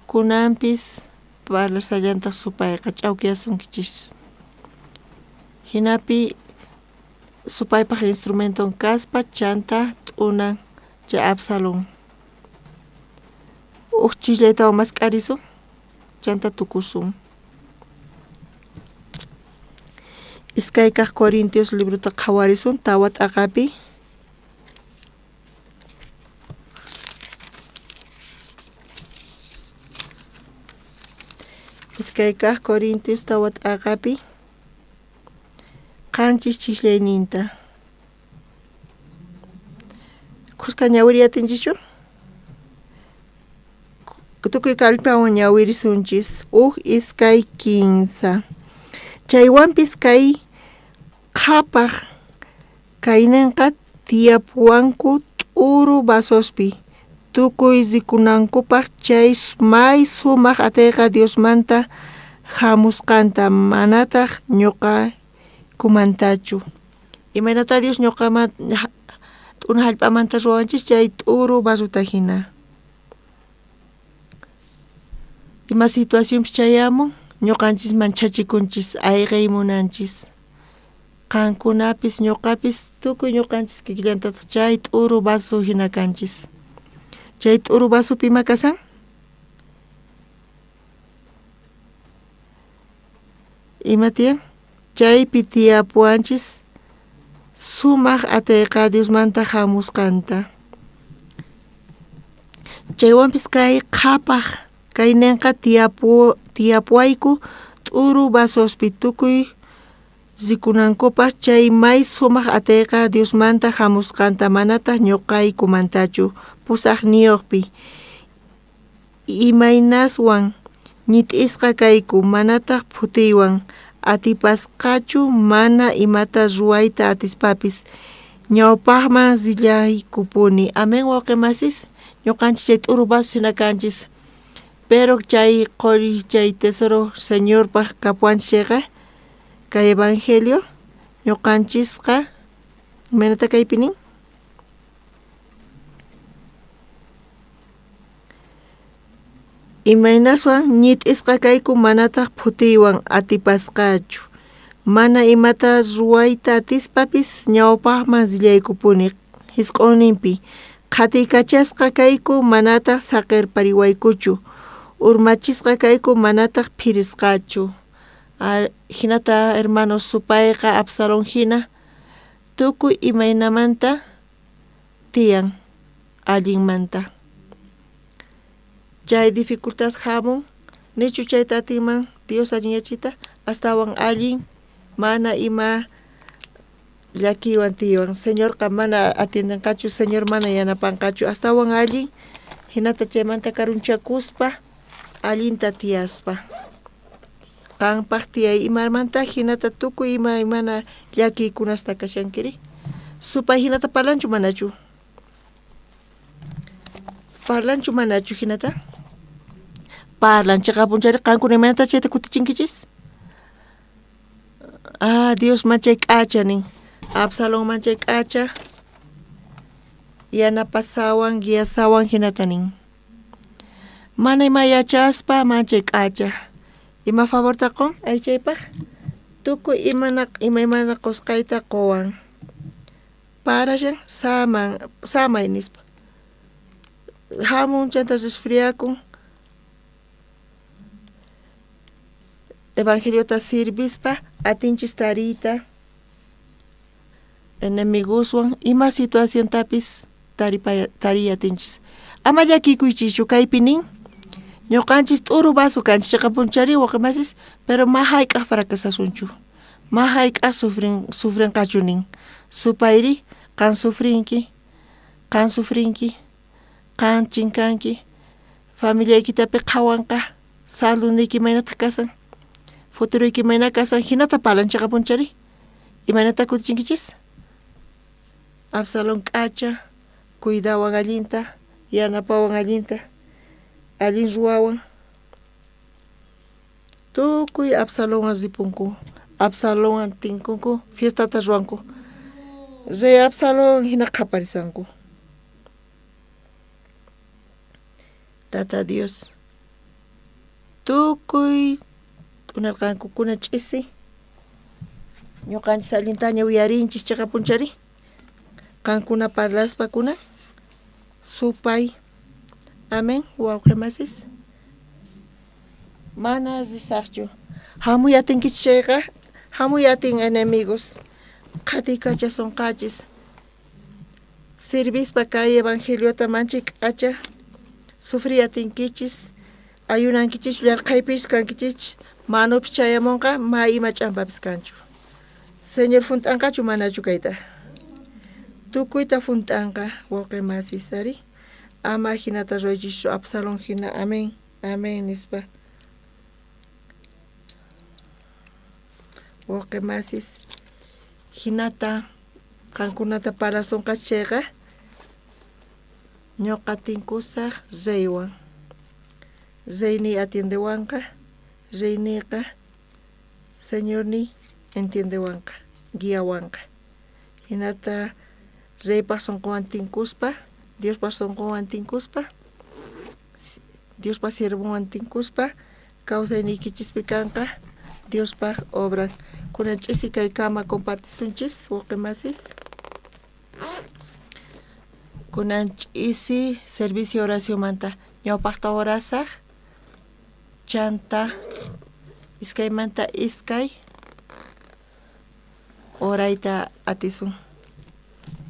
kunanpis parlasallantaq supayqa ch'awkiyasunkichis. Hinapi supaypaj instrumenton kaspa chanta t'unan chay Absalón. Uj chislaytawan mask'arisun chanta tukusun. Iskay kaq Corintios librota qhawarisun tawa t'aqapi. Iskay kaq Corintios tawa t'aqapi qanchis chislayninta. Khuska ñawiriyatinchikchu? Tukuy kallpawan ñawirisunchis. Uj iskay kinsa. Chaywanpis kay qhapaj kayninqa tiyapuwanku t'uru vasospi. Tukuy rikunankupaj chay may sumaj ateyqa Diosmanta jamusqanta, manataj ñoqaykumantachu. Imaynata Dios ñoqaman t'una jallp'amanta ruwanchis chay t'uru vasota jina. Ima situacionpis chayamun ñoqanchis manchachikunchis ayqey munanchis. Qankunapis ñoqapis tukuy ñoqanchis kikillantataq chay t'uru vaso jina kanchis. Chay t'uru vasopi ima kasan? Ima tiyan? Chaypi tiyapuwanchis sumaj ateyqa Diosmanta jamusqanta. Chaywanpis kay qhapaj kaynenqa tiyapuwayku t'uru vasospi tukuy rikunankupaj chay may sumaj ateyqa Diosmanta jamusqanta, manataj ñoqaykumantachu. Pusajniyojpi imaynaswan ñit'isqa kayku, manataj phutiywan atipasqachu, mana imata ruwayta atispapis ñawpajman rillaykupuni. Amén, wawqi masis, ñoqanchis chay t'uru vasos hina kanchis, pero chay qori chay tesoro Señorpaj kapuwanchis chayqa kay evangelio ñoqanchisqa imaynata kaypi nin? Imaynaswan ñit'isqa kayku, manataj phutiywan atipasqachu, mana imata ruwayta atispapis ñawpajman rillaykupuni. Jisq'onninpi qhatiykachasqa kayku, manataj saqerpariwaykuchu, urmachisqa kayku, manataj phirisqachu. Jinata hermanos, supayqa Absalón jina tukuy imaynamanta tiyan allinmanta. Chay dificultad jamun, nichu chayta atinman Dios allinyachiyta, astawan allin mana ima llakiywan tiywan. Señorqa mana atiendenqachu, Señor mana yanapanqachu, astawan allin hinata chaymanta karunchakuspa allinta tiyaspa. Qanpaj tiyay imamanta hinata tukuy imaymana llakiykunasta kashankiri. Supay hinata parlanchu manachu? Parlanchu manachu hinata? Parlan cheqapunchari qankuna imaynata chayta kutichinkichis? Ah, Dios manchay k'acha nin. Absalón manchay k'acha yanapasawan guiasawan hinata nin. Mana ima yachaspa manchay k'acha. Ima favorta qon aychaypaj? Tukuy imaymana qosqayta qowan. Parashan samay nispa. Hamun chanta resfriakun. Evangeliota sirvispa atinchis tariyta enemigoswan ima situaciontapis tariy atinchis. Ama llakikuychischu kaypi nin ñoqanchis t'uru vaso kanchis cheqapunchari waqi masis, pero ma hayk'aj fracasasunchu, ma hayk'aj sufrinqachu nin. Supayri qan sufrinki, qan sufrinki, qan chinkanki, familiaykitapi qhawanqa, saludniyki imaynataq kasan, futuroyki imayna kasan, hinata parlan cheqapunchari. Imaynata kutichinkichis? Absalón k'acha, cuidawan allinta, yanapawan allinta, allin ruwawan. Tukuy Absalonwan ripunku, Absalonwan tinkunku, fiestata ruwanku. Rey Absalón hina qhaparisanku. Tata Dios, tukuy t'unarqankukuna ch'isi, ñoqanchis allintaña uyarinchis cheqapunchari. Qankuna parlaspakuna supay. Amén, wawqi masis. Mana risaqchu. Hamuy atinkichis chayqa, hamuy atin enemigos. Qhatiykachasonqachis. Sirvispa kay evangeliota manchay k'acha, sufriy atinkichis, ayunankichis, yarqhaypis kankichis, manupis chayamunqa, ma ima ch'ampapis kanchu. Señor junt'anqachu manachu kayta? Tukuyta junt'anqa, wawqi masis, ari. Ama hinata ruwaychischu Absalón hina. Amén, amén nispa. Wawqi masis, hinata qankunata parasonqachis chayqa, Ñuqa tinkusaj reywan. Reyniy atiendewanqa, reyniyqa Señorniy entiendewanqa, guiawanqa. Hinata reypaj sonqonwan tinkuspa, Diospaj sonqonwan tinkuspa, Diospaj siervonwan tinkuspa, kawsayniykichispi kanqa Diospaj obran. Kunan ch'isi kaykama compartisunchis, wawqi masis. Kunan ch'isi servicio oracionmanta ñawpajta orasaj, chanta iskaymanta iskay orayta atisun.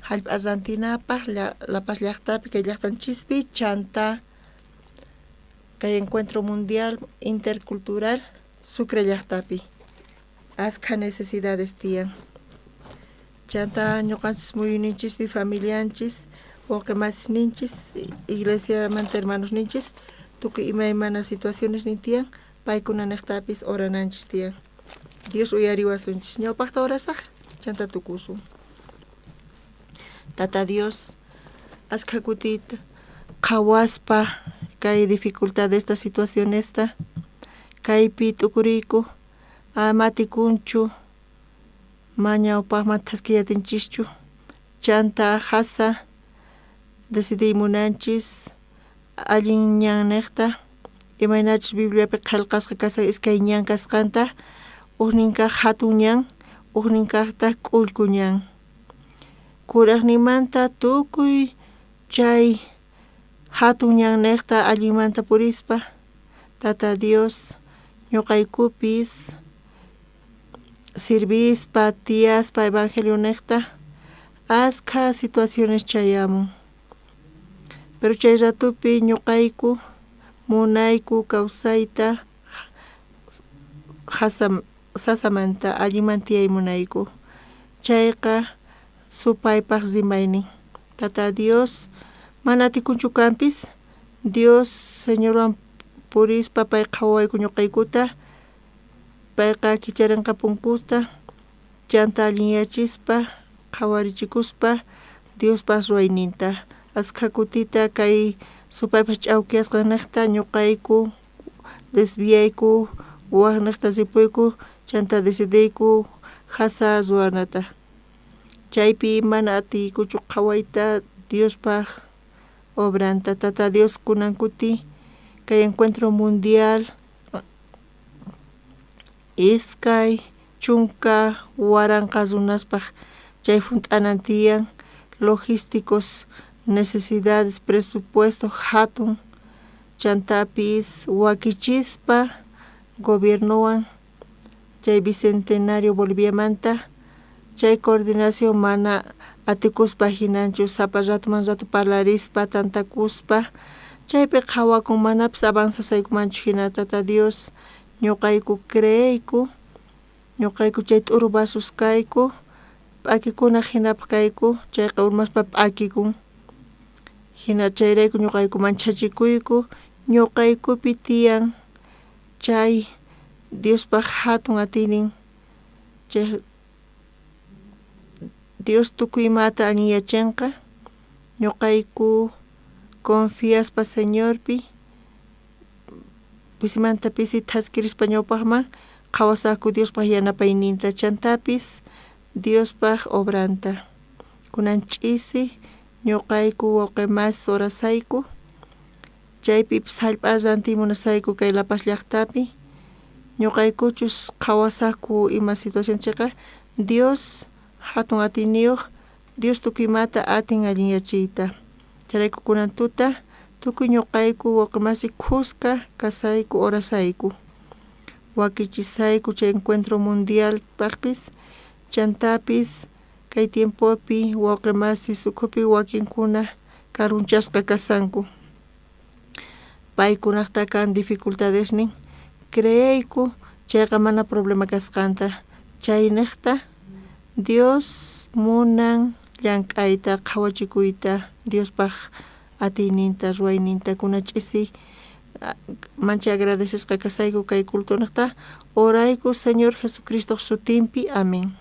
Jallp'a rantinapaj La Paz llajtapi kay llajtanchispi, chanta kay encuentro mundial intercultural Sucre llajtapi. Askha necesidades tiyan. Chanta ñuqanchis muyuyninchispi familianchis, wawqi masisninchis, iglesiamanta hermanosninchis, tukuy imaymana situacionesnin tiyan, paykuna nejtapis orananchis tiyan. Dios uyariwasunchis. Ñawpajta orasaj, chanta tukusun. Tata Dios, askha kutita qhawaspa kay dificultad esta situacionesta, kaypi t'ukuriyku, ama atikunchu, ma ñawpajman thaskiyatinchischu, chanta jasa decidiy munanchis allin ñannejta, imaynachus Bibliapi qhelqasqa kashan iskay ñan kasqanta, ujnin kaj jatun ñan, ujnin kajtaj k'ullku ñan. Kurajninmanta tukuy chay jatun ñannejta allinmanta purispa, Tata Dios ñuqaykupis sirvispa, tiyaspa evangelionejta, askha situaciones chayamun. Pero chay ratupi ñuqayku munayku kawsayta sasamanta allinman tiyay munayku. Chayqa supaypaj rimaynin. Tata Dios mana atikunchu kanpis, Dios Señorwan purispa pay qhawawayku ñuqaykuta, payqa kicharinqa punkusta, chanta allinyachispa, qhawarichikuspa Diospaj ruwayninta. Askha kutita kay supaypaj ch'awkiyasqan nejta ñuqayku desviayku, waj nejta ripuyku, chanta decidiyku jasa ruwanata. Chaypi mana atiykuchu qhawayta Diospaj obranta. Tata Dios kunan kuti kay encuentro mundial 20,000 runaspaj chay junt'anan tiyan, logísticos, necesidades, presupuesto jatun, chantapis wakichispa gobiernowan chay bicentenario Boliviamanta, chay coordinación mana atikuspa jinanchu, sapa ratuman ratu parlarispa, tantakuspa, chaypi qhawakun manapis avanzasaykumanchu jina. Tata Dios, ñuqayku creeyku, ñuqayku chay t'uru vasos kayku, p'akikuna jinapaj kayku, chayqa urmaspa p'akikun. Jina chayrayku ñuqayku manchachikuyku, ñuqaykupi tiyan chay Diospaj jatun atiynin, chay Dios tukuy imata allinyachenqa, ñuqayku confiaspa Señorpi, pisimanta pisi thaskirispa ñawpajman qhawasajku Diospaj yanapayninta, chantapis Diospaj obranta. Kunan ch'isi ñuqayku wawqi masis orasayku, chaypipis jallp'a rantiy munasayku kay La Paz llajtapi, ñuqaykuchus qhawasajku ima situación chayqa, Dios jatun atiyniyuq, Dios tukuy imata atin allinyachiyta. Chayrayku kunan tuta tukuy ñuqayku wawqi masi khuska kasayku orasayku, wakichisayku chay encuentro mundial pajpis, chantapis kay tiempopi wawqi masis ukhupi wakinkuna karunchasqa kasanku, paykunajta kan dificultadesnin, creeyku chayqa mana problema kasqanta, chaynejta Dios munan llank'ayta, qhawachikuyta, Diospaj atiyninta, ruwayninta. Kunan ch'isi manchay agradecesqa kasayku kay cultonejta, orayku Señor Jesucristoj sutinpi. Amén.